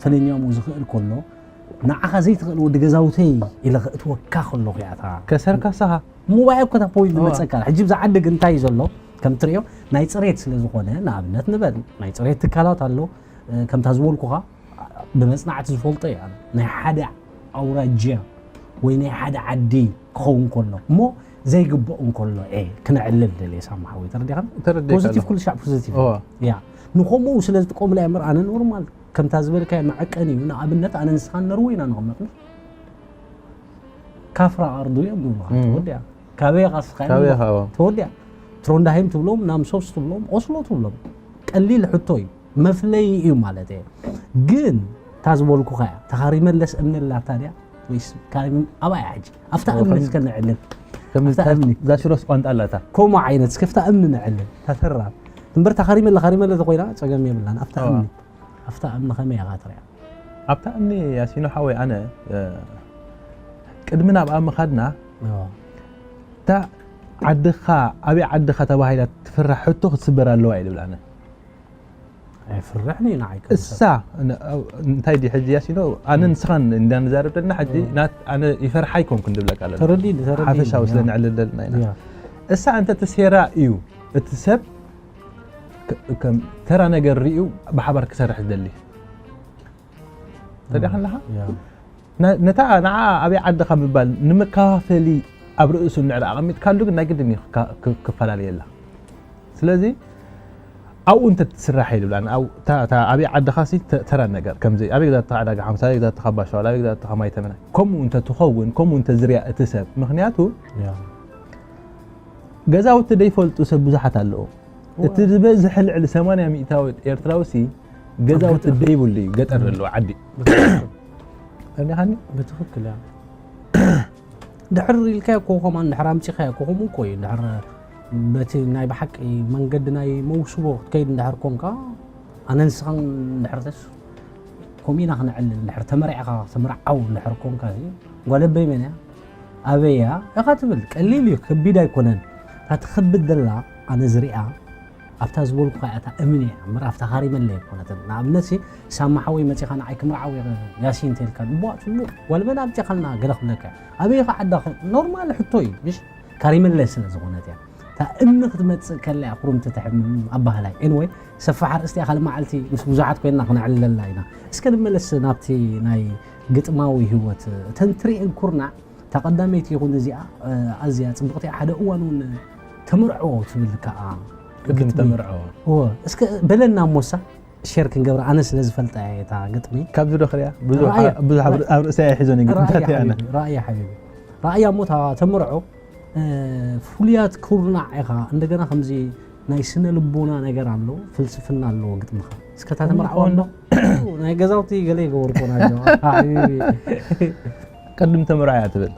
ፈለኛሙ ዝኽእል ከሎ ንዓኻ ዘይትኽእል ወዲ ገዛውተይ ኢለ ክእትወካ ከለኹ እያ እታ ከሰርካ ሰሃ ምዋይ እኮ እታ ፖይንት መፀካ ሕጂ ብዛ ዓዲ ግን እንታይ እዩ ዘሎ ከም ትሪኦ ናይ ፅሬት ስለ ዝኾነ ንኣብነት ንበል ናይ ፅሬት ትካላት ኣሎ ከምታ ዝበልኩኻ ብመፅናዕቲ ዝፈልጦ እየ ናይ ሓደ ኣውራጃ ወይ ናይ ሓደ ዓዲ ክኸውን ከሎ እሞ ዘይግብኦ እንከሎ እ ክነዕልል ደልየ ሳማ ሓወይ ተረዲኻን ፖዚቲቭ ኩሉ ሻዕ ፖዚቲቭ ያ ንኸምኡ ስለ ዝጥቀሙላ እየ ምር ኣነ ኖርማል ከምታ ዝበልካዮ መዐቀኒ እዩ ንኣብነት ኣነ ንስኻን ነርወ ኢና ንቕመጥ ካፍራ ኣርዱ እዮም ዝብሉኻ ተወዲያ ካበይ ኻስኻ ተወዲያ ትሮንዳሃይም ትብሎም ናምሶስ ትብሎም ኦስሎ ትብሎም ቀሊል ሕቶ እዩ መፍለይ እዩ ማለት እየ ግን እታ ዝበልኩኻ እያ ተኻሪመለስ እምኒ ኣላታ ድያ ወይስ ካሪም ኣባይ ሕጂ ኣብታ እምኒ እስከ ንዕልል ኣብታ እምኒ ዛሽሮስ ቋንጣ ኣላታ ከምኡ ዓይነት እስከ ኣብታ እምኒ ንዕልል ታተራ እምበር ተኻሪመለ ካሪመለ ተኮይና ፀገም የብላን ኣብታ እምኒ ኣብታ እምኒ ከመይ ኢኻ ትሪኣ ኣብታ እምኒ ያሲኖ ሓወይ ኣነ ቅድሚ ናብኣ ምኻድና እታ ዓድኻ ኣበይ ዓድኻ ተባሂላ ትፍራሕ ሕቶ ክትስበር ኣለዋ እዩ ዝብል ኣነ ኣይፍርሕን እዩ ንዓይ እሳ እንታይ ዲ ሕጂ ያሲኖ ኣነ ንስኻን እንዳ ንዛረብ ዘለና ሕጂ ናት ኣነ ይፈርሓ ኣይኮንኩን ድብለካ ኣለና ተረዲኒ ተረዲኒ ሓፈሻዊ ስለ ንዕልል ዘለና ኢና እሳ እንተ ትሴራ እዩ እቲ ሰብ ከም ተራ ነገር ሪኡ ብሓባር ክሰርሕ ዝደሊ ተሪኻ ኣለኻ ነታ ንዓ ኣበይ ዓድኻ ምባል ንመከፋፈሊ ኣብ ርእሱ እንድሕር ኣቐሚጥካሉ ግን ናይ ግድን እዩ ክፈላለየላ ስለዚ ኣብኡ እንተ ትስራሕ ኢሉ ብላ ኣብይ ዓድኻ ተራ ነገር ከምዚ ኣበይ ግዛትኻ ዕዳጋ ሓምሳ ኣበይ ግዛትኻ ባሻዋል ኣበይ ግዛትኻ ማይ ተመና ከምኡ እንተ ትኸውን ከምኡ እንተ ዝርያ እቲ ሰብ ምክንያቱ ገዛውቲ ደይፈልጡ ሰብ ብዙሓት ኣለዉ እቲ ዝበዝሐ ልዕሊ ሰማንያ ሚእታዊ ኤርትራዊ ሲ ገዛውቲ ደይብሉ እዩ ገጠር ዘለዎ ዓዲ ተረዲኻኒ ብትኽክል እያ ድሕር ኢልካዮ እኮ ከማን ድሕር ኣምፂኻዮ እኮ ከምኡ እኮ እዩ ድሕር በቲ ናይ ብሓቂ መንገዲ ናይ መውስቦ ክትከይድ እንድሕር ኮንካ ኣነ ንስኻን እንድሕር ተስ ከምኡ ኢና ክነዕልል እንድሕር ተመርዕኻ ተምርዓው እንድሕር ኮንካ ጓለበይ መን እያ ኣበያ ኢኻ ትብል ቀሊል እዩ ከቢድ ኣይኮነን እታ ትኸብድ ዘላ ኣነ ዝሪኣ ኣብታ ዝበልኩኻ እያ እታ እምኒ እያ እምበር ኣብታ ሃሪመለ ኣይኮነትን ንኣብነት ሲ ሳማ ሓወይ መፂኻ ንዓይ ክምርዓው እየ ያሲን ተልካ እዋ ፅቡቕ ጓልበን ኣምፂኻልና ገለ ክብለካ ኣበይ ኢኻ ዓዳ ኖርማል ሕቶ እዩ ምሽ ካሪመለ ስለ ዝኾነት እያ እታ እምኒ ክትመፅእ ከላ እያ ኩርምቲ ተሕምም ኣባህላይ ኤንወይ ሰፋሕ ኣርእስቲ እያ ካልእ መዓልቲ ምስ ብዙሓት ኮይንና ክነዕልለላ ኢና እስከ ንመለስ ናብቲ ናይ ግጥማዊ ህይወት እተን ትሪእን ኩርናዕ እታ ቀዳመይቲ ይኹን እዚኣ ኣዝያ ጽብቕቲ። ሓደ እዋን እውን ተመርዖ ትብል ከኣ ቅድም ተመርዖ እስከ በለና እሞሳ ሸር ክንገብር ኣነ ስለ ዝፈልጣ እየ እታ ግጥሚ። ካብዚ ዶ ክሪኣ ብዙሕ ኣብ ርእሰይ ኣይሕዞን እዩ ግጥምታት እየ ኣነ። ራእያ ሓቢቢ ራእያ እሞ እታ ተመርዖ ፍሉያት ኩርናዕ ኢኻ እንደገና ከምዚ ናይ ስነ ልቦና ነገር ኣሎ ፍልስፍና ኣለዎ ግጥምኻ እስከ እታ ተመርዓዋ ኣሎ ናይ ገዛውቲ ገለ ይገበርኮ ናቸው ሓቢቢ ቅድም ተመርዖ እያ ትብል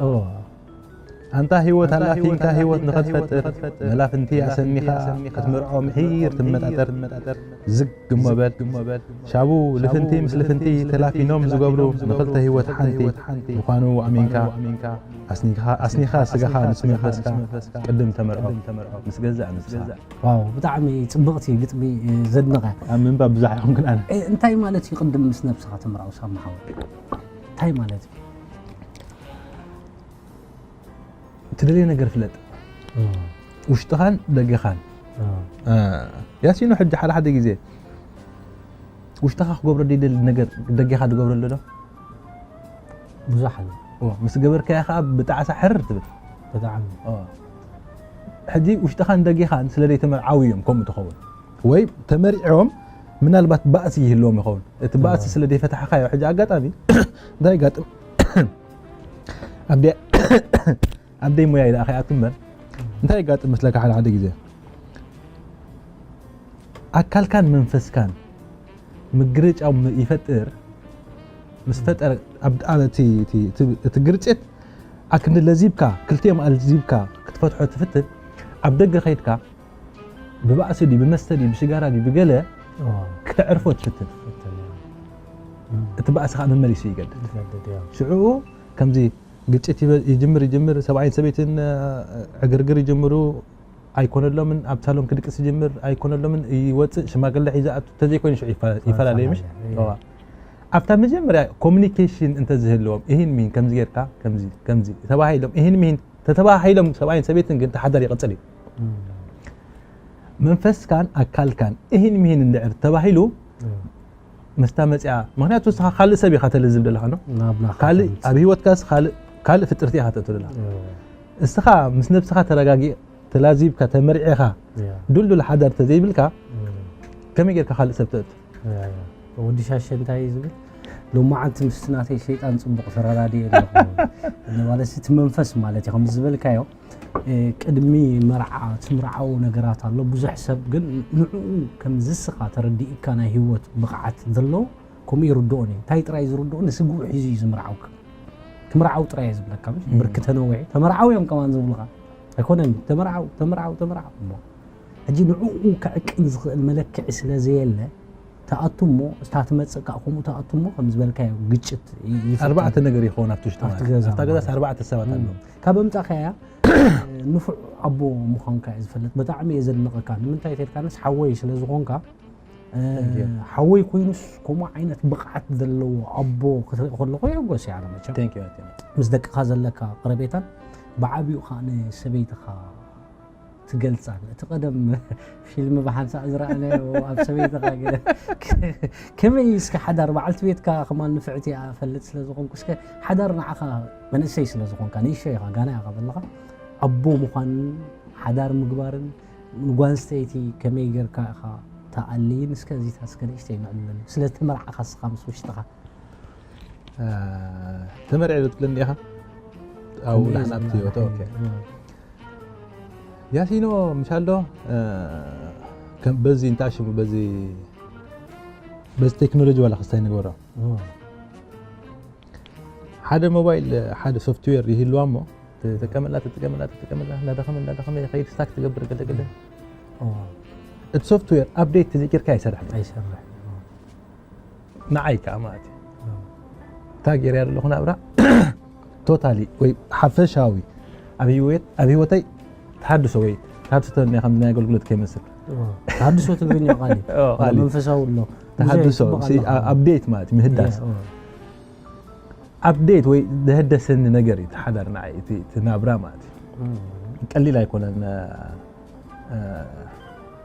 ኣንታ ህይወት ኣላፊንካ ህይወት ንኸትፈጥር መላፍንቲ ኣሰኒኻ ክትምርዖ ምሒር ትመጣጠር ዝግ እሞ በል ሻቡ ልፍንቲ ምስ ልፍንቲ ተላፊኖም ዝገብሩ ንኽልተ ህይወት ሓንቲ ምዃኑ ኣሚንካ ኣስኒኻ ስጋኻ ምስ መንፈስካ ቅድም ተመርዖ ምስ ገዛእ ነብስኻ ዋው ብጣዕሚ ጽብቕቲ ግጥሚ ዘድንቐ ኣብ ምንባብ ብዙሕ ኣይኮንኩን ኣነ እንታይ ማለት እዩ ቅድም ምስ ነብስኻ ተምራው ሳምሓው እንታይ ማለት እዩ ትደልዮ ነገር ፍለጥ ውሽጥኻን ደገኻን ያሲኖ ሕጂ ሓደ ሓደ ግዜ ውሽጥኻ ክገብሮ ደይደሊ ነገር ደገኻ ትገብረሉ ዶ ብዙሕ ኣሎ ምስ ገበርካዮ ከዓ ብጣዕሳ ሕርር ትብል ብጣዕሚ ሕጂ ውሽጥኻን ደገኻን ስለ ዘይተመርዓው እዮም ከምኡ ትኸውን ወይ ተመሪዖም ምናልባት ባእሲ ይህልዎም ይኸውን እቲ ባእሲ ስለ ዘይፈታሕካዮ ሕጂ ኣጋጣሚ እንታይ ጋጥም ኣብደይ ሞያ ኢለ ኣኸይኣቱ እምበር እንታይ ይጋጥም መስለካ ሓደ ሓደ ግዜ ኣካልካን መንፈስካን ምግርጫው ይፈጥር ምስ ፈጠረ እቲ ግርጭት ኣክንዲ ለዚብካ ክልቲኦም ኣልዚብካ ክትፈትሖ ትፍትን ኣብ ደገ ከይድካ ብባእሲ ድዩ ብመስተ ድዩ ብሽጋራ ድዩ ብገለ ክተዕርፎ ትፍትን እቲ ባእሲ ከዓ መመሊሱ ይገድድ ሽዑ ከምዚ ግጭት ይበ- ይጅምር ይጅምር ሰብኣይን ሰበይትን እ፣ ዕግርግር ይጅምሩ ኣይኮነሎምን ኣብ ሳሎን ክድቅስ ይጅምር ኣይኮነሎምን ይወፅእ ሽማግለ ሒዘ ኣቱ ተዘይኮይኑ ሽዑ ይፋ- ይፈላለዩ ምሽ ይፈላለዩ። እዋ። ኣብታ መጀመርያ ኮሚኒኬሽን እንተዝህልዎም ይህን ሚህን ከምዚ ጌርካ ከምዚ ከምዚ ተባሂሎም ይህን ሚህን ተተባሂሎም ሰብኣይን ሰበይትን ግን ተሓዳር ይቕፅል እዩ መንፈስካን ኣካልካን እህን ሚህን እንድዕር ተባሂሉ ምስታ መፅያ ምክንያቱ ንስኻ ካልእ ሰብ ኢኻ ተልዝብ ዘለኻ ኖ ናብና ካልእ ኣብ ህይወትካስ ካልእ ካልእ ፍጥርቲ ኢኻ ተእቱ ዘለኻ እስኻ ምስ ነብስኻ ተረጋጊ ተላዚብካ ተመርዒኻ ድልዱል ሓዳር ተዘይብልካ ከመይ ጌርካ ካልእ ሰብ ተእቱ ወዲ ሻሸ እንታይ እዩ ዝብል ሎማዓንቲ ምስቲ ናተይ ሸይጣን ፅቡቕ ተረዳድየ ኣለኹ ማለት እቲ መንፈስ ማለት እዩ ከም ዝበልካዮ ቅድሚ መርዓ ትምርዓዎ ነገራት ኣሎ ብዙሕ ሰብ ግን ንዕኡ ከም ዝስኻ ተረዲእካ ናይ ህይወት ብቕዓት ዘለዎ ከምኡ ይርድኦን እዩ እንታይ ጥራይ ዝርድኦ ንስግኡ ሒዙ እዩ ዝምርዓውካ ትምርዓው ጥራይ እየ ዝብለካ ብርኪ ተነዊሑ ተመርዓው እዮም ከማን ዝብሉኻ ኣይኮነን ተመርዓው ተመርዓው ተመርዓው እሞ ሕጂ ንዕኡ ክዕቅን ዝኽእል መለክዒ ስለ ዘየለ ተኣቱ እሞ እስታ ትመፅእ ከዓ ከምኡ ተኣቱ እሞ ከም ዝበልካዮ ግጭት ይፍጠር። ኣርባዕተ ነገር ይኸውን ኣብቲ ውሽጢ ኣብቲ ማለት እዩ። ገዛ ኣብታ ገዛስ ማለት ኣርባዕተ ሰባት ኣለዉ። ካብ ኣምፃእካያ ንፉዕ ኣቦ ምዃንካ እየ ዝፈልጥ። ብጣዕሚ እየ ዘድንቐካ። ንምንታይ ተልካንስ ሓወይ ስለ ዝኾንካ Thank you። ሓወይ ኮይኑስ ከምኡ ዓይነት ብቕዓት ዘለዎ ኣቦ ክትርኢ ከለኹ የሕጎስ እየ ኣነ መቸም። Thank you ኣትዮም። ምስ ደቅኻ ዘለካ ቀረቤታን ብዓብኡ ከዓ ንሰበይትኻ ትገልጻን እቲ ቀደም ፊልም ብሓንሳእ ዝረኣናዮ ኣብ ሰበይትኻ ገለ ከመይ እስከ ሓዳር በዓልቲ ቤትካ ከማን ንፍዕቲ እያ ፈልጥ ስለ ዝኾንኩ እስከ ሓዳር ንዓኻ መንእሰይ ስለ ዝኾንካ ንእሽቶ ኢኻ ጋና ኢኻ ዘለኻ ኣቦ ምዃንን ሓዳር ምግባርን ንጓንስተይቲ ከመይ ጌርካ ኢኻ ተኣልይን እስከ እዚታ እስከ ንእሽተይ ንዕልለሉ ስለ ተመርዓኻ እስኻ ምስ ውሽጥኻ ተመርዒ ዶ ትብለኒ ኢኻ ኣብ ንሕና ኣብቲ ኦቶ ኦኬ ያሲኖ ምሻል ዶ በዚ እንታይ ሽሙ በዚ በዚ ቴክኖሎጂ ዋላ ክስታይ ንግበሮ ሓደ ሞባይል ሓደ ሶፍትዌር ይህልዋ እሞ ትጥቀመላ ትጥቀመላ ትጥቀመላ እንዳደኸመ እንዳደኸመ ይኸይድ ስታክ ትገብር ገለገለ እቲ ሶፍትዌር ኣፕዴት ተዘይቂርካ ኣይሰርሕ ኣይሰርሕ ንዓይ ከዓ ማለት እዩ እታ ገይርያ ዘለኹ ናብራ ቶታሊ ወይ ሓፈሻዊ ኣብ ህይወት ኣብ ህይወተይ ተሃድሶ ወይ ተሃድሶ ተበልና ከም ናይ ኣገልግሎት ከይመስል ተሃድሶ ትግርኛ ቃል እዩ መንፈሳዊ ኣሎ ተሃድሶ ኣፕዴት ማለት ምህዳስ ኣፕዴት ወይ ዘህደሰኒ ነገር እዩ ተሓዳር ንዓይ እቲ ናብራ ማለት እዩ ቀሊል ኣይኮነን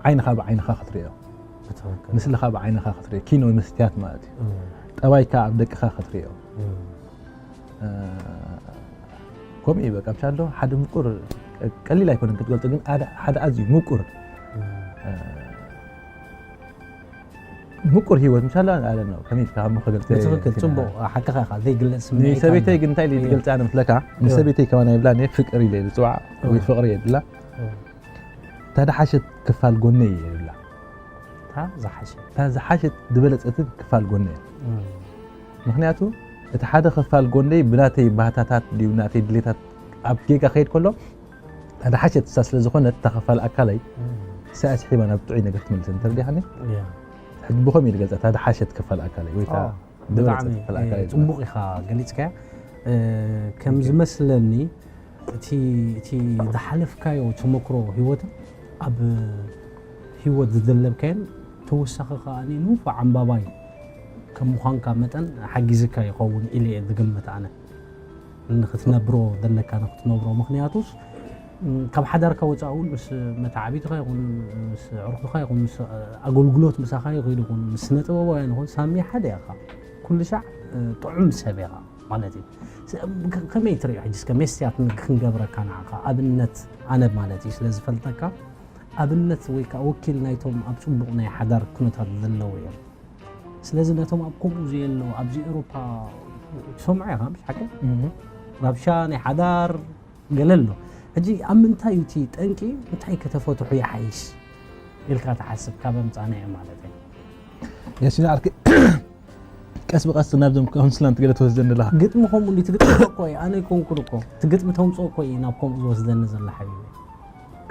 ዓይንኻ ብዓይንኻ ክትሪኦ ምስልኻ ብዓይንኻ ክትሪኦ ኪኖ መስትያት ማለት እዩ ጠባይካ ኣብ ደቅኻ ክትሪኦ እ፣ ከምኡ እዩ በቃ። ምሻሎ ሓደ ምቁር፣ ቀሊል ኣይኮነን ክትገልጾ፣ ግን ሓደ ኣዝዩ ምቁር ምቁር ህይወት ምሻሎ። ኣለ ነው ከመይ ኢልካ ከም ክገልጽ? ብትኽክል ጽቡቕ ሓቅኻ ኢኻ። ዘይግለጽ ስምዒት ንሰበይተይ ኣሎ። ግን እንታይ ኢለ ትገልጽ ኣነ ምስለካ? ንሰበይተይ ከማን ይብላ እኔ ፍቅር ኢለ ጽዋዕ ወይ ፍቅር እየ ድላ። እታ ዝሓሸት ክፋል ጎነይ እየ ይብላ። እታ ዝሓሸት እታ ዝሓሸት ዝበለጸትን ክፋል ጎነይ እያ። ምክንያቱ እቲ ሓደ ክፋል ጎነይ ብናተይ ባህታታት ድዩ ናተይ ድሌታት ኣብ ጌጋ ከይድ ከሎ፣ እታ ዝሓሸት እሳ ስለ ዝኾነት እታ ክፋል ኣካለይ እሳ እያ ስሒባ ናብ ጥዑይ ነገር ትመልሰኒ። ተረዲኻኒ? ሕጂ ብኸም እዩ ዝገልጻ እታ ዝሓሸት ክፋል ኣካለይ ወይ እታ ዝበለጸት ክፋል ኣካለይ። ጽቡቕ ኢኻ ገሊጽካያ። ከም ዝመስለኒ እቲ እቲ ዝሓለፍካዮ ተመክሮ ህይወት ኣብ ህይወት ዝደለብካዮን ተወሳኺ ከኣ ንፉዕ ኣንባባይ ከም ምዃንካ መጠን ሓጊዝካ ይኸውን ኢለ እየ ዝግምት ኣነ። ንክትነብሮ ዘለካ ንክትነብሮ። ምኽንያቱስ ካብ ሓዳርካ ወፃእ እውን ምስ መተዓቢትኻ ይኹን ምስ ዕርኩኻ ይኹን ምስ ኣገልግሎት ምሳኻ ይኽእል ይኹን ምስ ስነ ጥበባውያን ይኹን ሳሚ ሓደ ኢኻ። ኩሉ ሻዕ ጥዑም ሰብ ኢኻ ማለት እዩ። ከመይ ትሪኦ ሕጂ እስከ ሜስያት ክንገብረካ ንዓኻ ኣብነት ኣነ ማለት እዩ ስለ ዝፈልጠካ ኣብነት ወይ ከዓ ወኪል ናይቶም ኣብ ፅቡቕ ናይ ሓዳር ኩነታት ዘለዉ እዮም። ስለዚ ነቶም ኣብ ከምኡ ዘየለዉ ኣብዚ ኤውሮፓ ትሰምዖ ኢኻ ምሽ ሓቂ? ራብሻ ናይ ሓዳር ገለ ኣሎ። ሕጂ ኣብ ምንታይ እዩ እቲ ጠንቂ? እንታይ ከተፈትሑ ይሓይሽ ኢልካ ትሓስብ? ካብ ኣምጻና እየ ማለት እዩ። የሲና ዓርኪ ቀስ ብቀስ ናብዞም ኮንስላንት ገለ ትወስደኒ ኣለኻ። ግጥሚ ከምኡ እንዲ ትግጥሚ እኮ እዩ ኣነ ይኮንኩን እኮ ትግጥሚ ተምፅኦ እኮ እዩ ናብ ከምኡ ዝወስደኒ ዘሎ ሓቢቢ።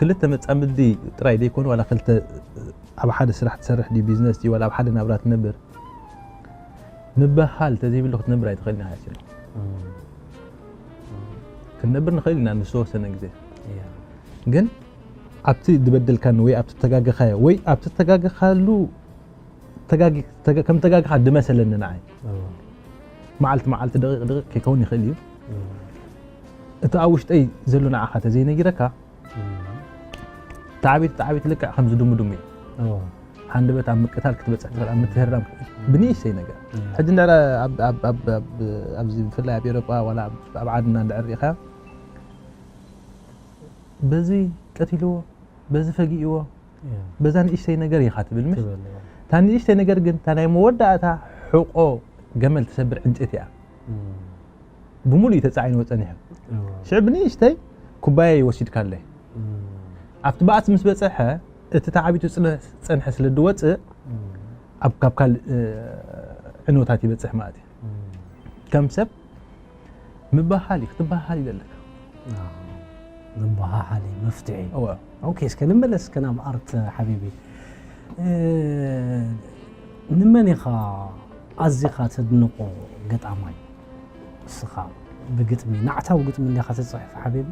ክልተ መጻምዲ ጥራይ ዘይኮኑ ዋላ ክልተ ኣብ ሓደ ስራሕ ትሰርሕ ድዩ ቢዝነስ ድዩ ዋላ ኣብ ሓደ ናብራ ትነብር ምበሃል ተዘይብሉ ክትነብር ኣይትኽእልን ኢኻ። ክንነብር ንኽእል ኢና ንዝተወሰነ ግዜ ግን ኣብቲ ዝበደልካኒ ወይ ኣብቲ ተጋገኻዮ ወይ ኣብቲ ተጋገኻሉ ከም ተጋግኻ ድመሰለኒ ንዓይ መዓልቲ መዓልቲ ደቂቕ ደቂቕ ከይከውን ይኽእል እዩ። እቲ ኣብ ውሽጠይ ዘሎ ንዓኻ ተዘይነጊረካ ተዓቢት ተዓቢት ልክዕ ከምዚ ድሙድሙ እዩ። ሃንደበት ኣብ ምቅታል ክትበፅሕ ትኽእል ኣብ ምትህራም ብንእሽተይ ነገር ሕጂ እንድዕረ ኣብዚ ብፍላይ ኣብ ኤሮጳ ዋላ ኣብ ዓድና እንድዕር ሪኢኻ በዚ ቀቲልዎ በዚ ፈጊእዎ በዛ ንእሽተይ ነገር ኢኻ ትብል ምስ እታ ንእሽተይ ነገር ግን እታ ናይ መወዳእታ ሕቆ ገመል ትሰብር ዕንጨይቲ እያ። ብምሉእ እዩ ተጻዒንዎ ጸኒሑ። ሽዑ ብንእሽተይ ኩባያ ይወሲድካ ኣለይ ኣብቲ ባእሲ ምስ በጸሐ እቲ ተዓቢቱ ዝጸንሐ ስለ ዝወጽእ ኣብ ካብ ካልእ ዕንወታት ይበጽሕ ማለት እዩ። ከም ሰብ ምበሃል እዩ ክትበሃል እዩ ዘለካ። ምበሃሃል እዩ መፍትሒ። እወ። ኦኬ እስከ ንመለስ እስከ ናብ ኣርት ሓቢቢ። ንመን ኢኻ ኣዚኻ ተድንቆ ገጣማይ? እስኻ ብግጥሚ ናዕታዊ ግጥሚ እንዲኻ ትጽሕፍ ሓቢቢ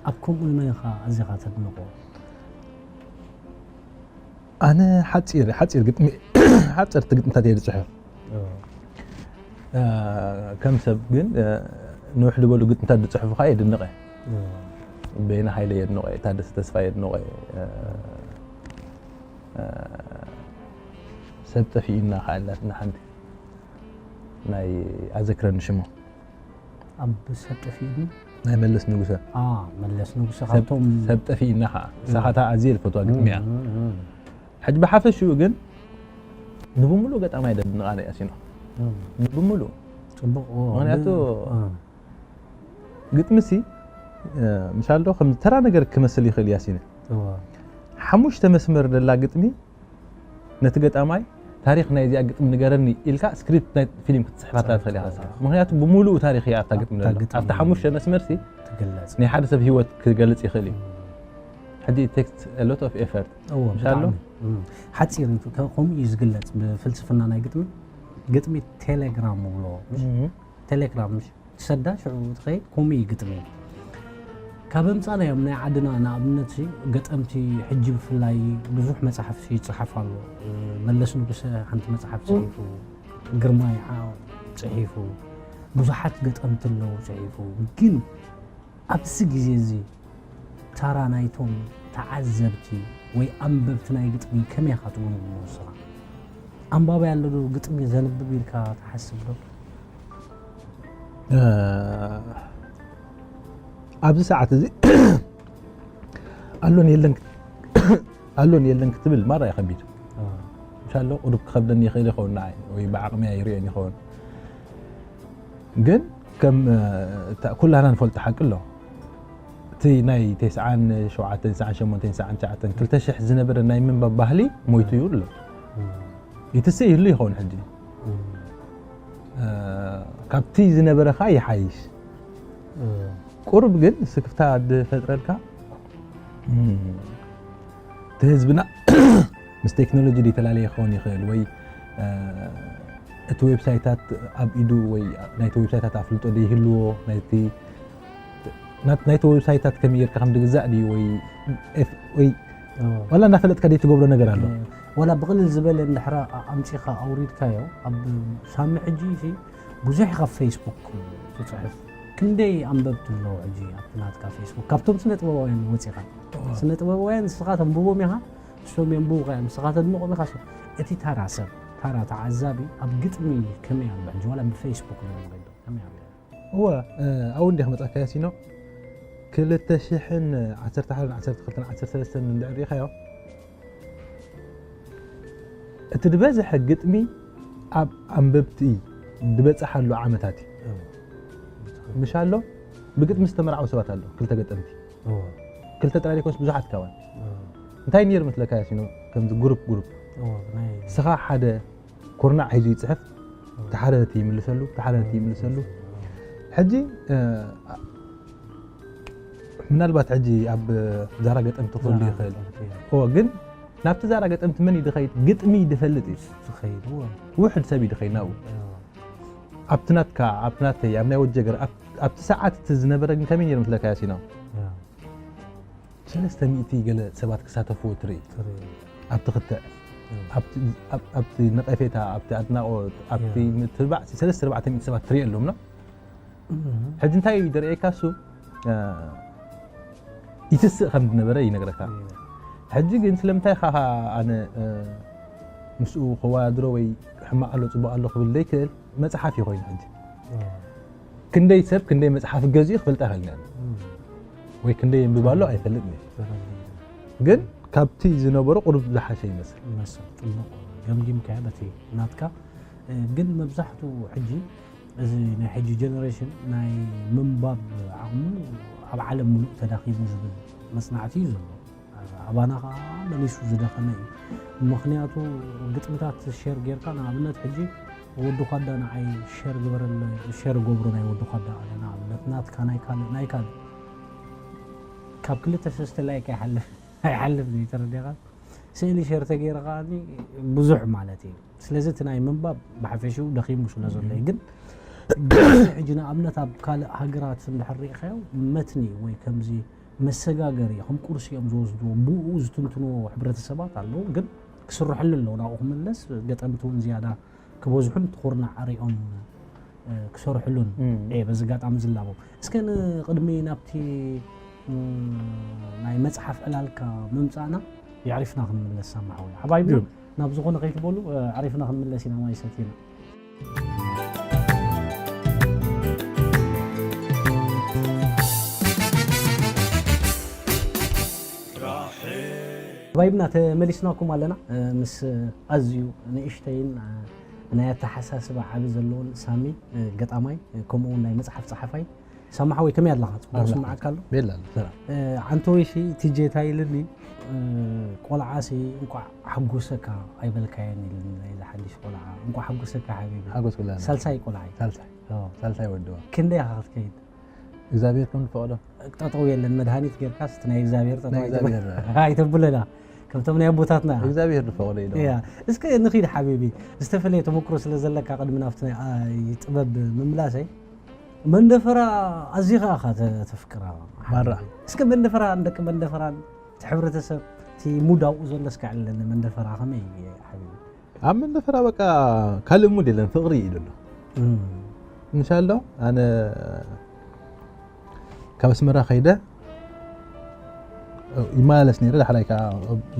ኣብ ከምኡ ንመን ኢኻ ኣዚኻ ተድንቆ? ኣነ ሓፂር ሓፂር ግጥሚ ሓፀርቲ ግጥምታት እየ ዝፅሕፍ። ከም ሰብ ግን ንውሕ ዝበሉ ግጥምታት ዝፅሕፉ ከዓ የድንቐ። በይነ ሃይለ የድንቐ፣ ታደሰ ተስፋ የድንቐ። ሰብ ጠፊኡና ከዓ ኣላትና ሓንቲ ናይ ኣዘክረኒ ሽሙ ኣብ ሰብ ጠፊኡኒ ናይ መለስ ንጉሰ ኣ መለስ ንጉሰ ካብቶም ሰብ ጠፊእና ከዓ ንሳኻታ ኣዝየ ዝፈትዋ ግጥሚ እያ። ሕጂ ብሓፈሽኡ ግን ንብምሉእ ገጣማይ ደድንቓ ናይ ኣሲኖ ንብምሉእ ፅቡቕ ምክንያቱ ግጥምሲ ምሻልዶ ከም ተራ ነገር ክመስል ይኽእል ያሲነ ሓሙሽተ መስመር ደላ ግጥሚ ነቲ ገጣማይ ታሪኽ ናይ እዚኣ ግጥሚ ንገረኒ ኢልካ ስክሪፕት ናይ ፊልም ክትፅሕፋታ ትኽእል ኢኻ። ምክንያቱ ብምሉኡ ታሪኽ እያ ኣብታ ግጥሚ ኣብታ ሓሙሽተ መስመርሲ ናይ ሓደ ሰብ ህይወት ክገልፅ ይኽእል እዩ። ሕጂ ቴክስት ሎት ኦፍ ኤፈርት ሓፂር ከምኡ እዩ ዝግለፅ ብፍልስፍና ናይ ግጥሚ። ግጥሚ ቴሌግራም ብሎ ቴሌግራም ትሰዳ ሽዑ ትኸይድ ኮሚ ግጥሚ ካብ ኣምፃናዮም ናይ ዓድና ንኣብነት ገጠምቲ ሕጂ ብፍላይ ብዙሕ መፅሓፍቲ ይፅሓፍ ኣሎ። መለስ ንጉሰ ሓንቲ መፅሓፍ ፅሒፉ፣ ግርማይ ዓው ፅሒፉ፣ ብዙሓት ገጠምቲ ኣለዉ ፅሒፉ። ግን ኣብዚ ግዜ እዚ ታራ ናይቶም ተዓዘብቲ ወይ ኣንበብቲ ናይ ግጥሚ ከመይ ኢኻ ትግምግሞ ንስኻ? ኣንባቢ ኣሎ ዶ ግጥሚ ዘንብብ ኢልካ ትሓስብ ዶ? ኣብዚ ሰዓት እዚ ኣሎን የለን ኣሎን የለን ክትብል ማራ እዩ ከቢድ። ምሻሎ ቁሩብ ክኸብደኒ ይኽእል ይኸውን ንዓይ፣ ወይ ብዓቕሚ ኣይርእዮን ይኸውን። ግን ከም ኩላና ንፈልጦ ሓቂ ኣሎ። እቲ ናይ ተስዓን ሸውዓተን፣ ተስዓን ሸሞንተን፣ ተስዓን ትሽዓተን፣ ክልተ ሽሕ ዝነበረ ናይ ምንባብ ባህሊ ሞይቱ እዩ ኣሎ። ይትስእ ይህሉ ይኸውን ሕጂ። ካብቲ ዝነበረ ኸዓ ይሓይሽ። ቁሩብ ግን ስክፍታ ዝፈጥረልካ እቲ ህዝብና ምስ ቴክኖሎጂ ዝተላለየ ክኸውን ይኽእል ወይ እቲ ዌብሳይታት ኣብ ኢዱ ወይ ናይቲ ዌብሳይታት ኣፍልጦ ዘይህልዎ ናይቲ ናይቲ ዌብሳይታት ከመይ ጌርካ ከም ዝግዛእ ድዩ ወይ ዋላ እናፈለጥካ ድዩ ትገብሮ ነገር ኣሎ? ዋላ ብቕልል ዝበለ እንድሕራ ኣምፂኻ ኣውሪድካዮ ኣብ ሳሚ ሕጂ ብዙሕ ካብ ፌስቡክ ትፅሕፍ ክንደይ ኣንበብቲ ኣለዉ ሕጂ ኣብቲ ናትካ ፌስቡክ ካብቶም ስነ ጥበባውያን ወፂኻ ስነ ጥበባውያን ንስኻ ተንብቦም ኢኻ እሶም የንብቡኻ እዮም ንስኻ ተድንቖም ኢኻ እቲ ታራ ሰብ ታራ ተዓዛቢ ኣብ ግጥሚ ከመይ ኣሎ ሕጂ ዋላ ብፌስቡክ ንመገዶ ከመይ ኣሎ እወ ኣብኡ እንዲያ ክመፃካ ያሲኖ ክልተ ሽሕን ዓሰርተ ሓደን ዓሰርተ ክልተን ዓሰርተ ሰለስተን እንድሕር ሪኢኻዮ እቲ ዝበዝሐ ግጥሚ ኣብ ኣንበብቲ ዝበፅሓሉ ዓመታት እዩ ምሽ ኣሎ ብግጥሚ ዝተመርዓው ሰባት ኣሎ ክልተ ገጠምቲ ክልተ ጥራይ ዘይኮንስ ብዙሓት ካባን እንታይ ነይሩ መስለካ ያሲኖ ከምዚ ግሩፕ ግሩፕ ስኻ ሓደ ኩርናዕ ሒዙ ይፅሕፍ ተሓረርቲ ይምልሰሉ ተሓረርቲ ይምልሰሉ ሕጂ ምናልባት ሕጂ ኣብ ዛራ ገጠምቲ ክህሉ ይኽእል ግን ናብቲ ዛራ ገጠምቲ መን ይድኸይድ ግጥሚ ይድፈልጥ እዩ ዝኸይድ ውሕድ ሰብ ይድኸይድ ናብኡ ኣብቲ ናትካ ኣብቲ ናተይ ኣብ ናይ ወጀገር ኣብቲ ሰዓት እቲ ዝነበረ ግን ከመይ ነይሩ ምስለካ ያሲኖ ሰለስተ ሚእቲ ገለ ሰባት ክሳተፍዎ ትርኢ ኣብቲ ክትዕ ኣብቲ ነቐፌታ ኣብቲ ኣድናቖት ኣብቲ ምትብባዕ ሰለስተ ኣርባዕተ ሚእቲ ሰባት ትርኢ ኣለምና ሕጂ እንታይ እዩ ደርእየካ እሱ ይትስእ ከም ዝነበረ ይነግረካ ሕጂ ግን ስለምንታይ ኻ ኣነ ምስኡ ከወዳድሮ ወይ ሕማቕ ኣሎ ፅቡቕ ኣሎ ክብል ዘይክእል መፅሓፍ እዩ ኮይኑ ሕጂ ክንደይ ሰብ ክንደይ መፅሓፍ ገዚኡ ክፈልጣ ይኽእል ወይ ክንደይ የንብብ ኣሎ ኣይፈልጥ ግን ካብቲ ዝነበሮ ቁሩብ ዝሓሸ ይመስል መስል ፅቡቅ ገምጊምካዮ በቲ ናትካ ግን መብዛሕትኡ ሕጂ እዚ ናይ ሕጂ ጀነሬሽን ናይ ምንባብ ዓቕሙ ኣብ ዓለም ሙሉእ ተዳኺሙ ዝብል መፅናዕቲ እዩ ዘሎ ኣባና ከዓ መሊሱ ዝደኸመ እዩ ምክንያቱ ግጥምታት ሸር ጌርካ ንኣብነት ሕጂ ወዲ ኳዳ ንዓይ ሸር ግበረለ ሸር ገብሮ ናይ ወዲ ኳዳ ኣለ ንኣብነት ናትካ ናይ ካልእ ናይ ካልእ ካብ ክልተ ሰስተ ላይክ ኣይሓልፍ ኣይሓልፍ እዩ ተረዲኻ ስእሊ ሸር ተገይረ ከዓኒ ብዙሕ ማለት እዩ ስለዚ እቲ ናይ ምንባብ ብሓፈሽኡ ደኺሙ ስለ ዘሎ እዩ ግን ሕጂ ንኣብነት ኣብ ካልእ ሃገራት እንድሕር ሪኢኻዮ መትኒ ወይ ከምዚ መሰጋገሪ ከም ቁርሲ እዮም ዝወስድዎ ብኡ ዝትንትንዎ ሕብረተሰባት ኣለዉ ግን ክስርሐሉ ኣለዉ ናብኡ ክምለስ ገጠምቲ እውን ዝያዳ ክበዝሑን ትኹርና ዓሪኦም ክሰርሕሉን እየ በዚ ኣጋጣሚ ዝላቦ እስከ ንቅድሚ ናብቲ ናይ መፅሓፍ ዕላልካ ምምፃእና የዕሪፍና ክንምለስ ሳማሓዊ ሓባይብና ናብ ዝኾነ ከይትበሉ ዓሪፍና ክንምለስ ኢና ማይ ሰቲና ባይብና ተመሊስናኩም ኣለና ምስ ኣዝዩ ንእሽተይን ናይ ኣተሓሳስባ ዓቢ ዘለዎን ሳሚ ገጣማይ ከምኡ እውን ናይ መፅሓፍ ፀሓፋይ ሳማሓወይ ከመይ ኣለኻ ፅቡቅ ስማዓካ ኣሎ ቤላ ሰላም ዓንተወይ ሲ ቲጄ እንታይ ኢልኒ ቆልዓ ሲ እንቋዕ ሓጎሰካ ኣይበልካየን ኢልኒ ናይዚ ሓድሽ ቆልዓ እንቋዕ ሓጎሰካ ሓቢቢ ሓጎስ ብላ ሳልሳይ ቆልዓ እዩ ሳልሳይ ሳልሳይ ወድዋ ክንደይ ኢኻ ክትከይድ እግዚኣብሔር ከም ዝፈቐዶ ጠጠው የለን መድሃኒት ጌርካስ እቲ ናይ እግዚኣብሔር ጠጠው ኣይተብለና ከምቶም ናይ ኣቦታትና እግዚኣብሔር ዝፈቐዶ እዩ እስከ ንኺድ ሓቢቢ ዝተፈለየ ተመክሮ ስለ ዘለካ ቅድሚ ናብቲ ናይ ጥበብ ምምላሰይ መንደፈራ ኣዚኻ ኢኻ ተፍቅራ ማራ እስከ መንደፈራ ንደቂ መንደፈራን እቲ ሕብረተሰብ እቲ ሙድ ኣብኡ ዘሎ እስከ ዕለኒ መንደፈራ ከመይ እዩ ሓቢቢ ኣብ መንደፈራ በቃ ካልእ ሙድ የለን ፍቕሪ እዩ ዘሎ እንሻሎ ኣነ ካብ ኣስመራ ከይደ ይመላለስ ነይረ ዳሕራይ ከዓ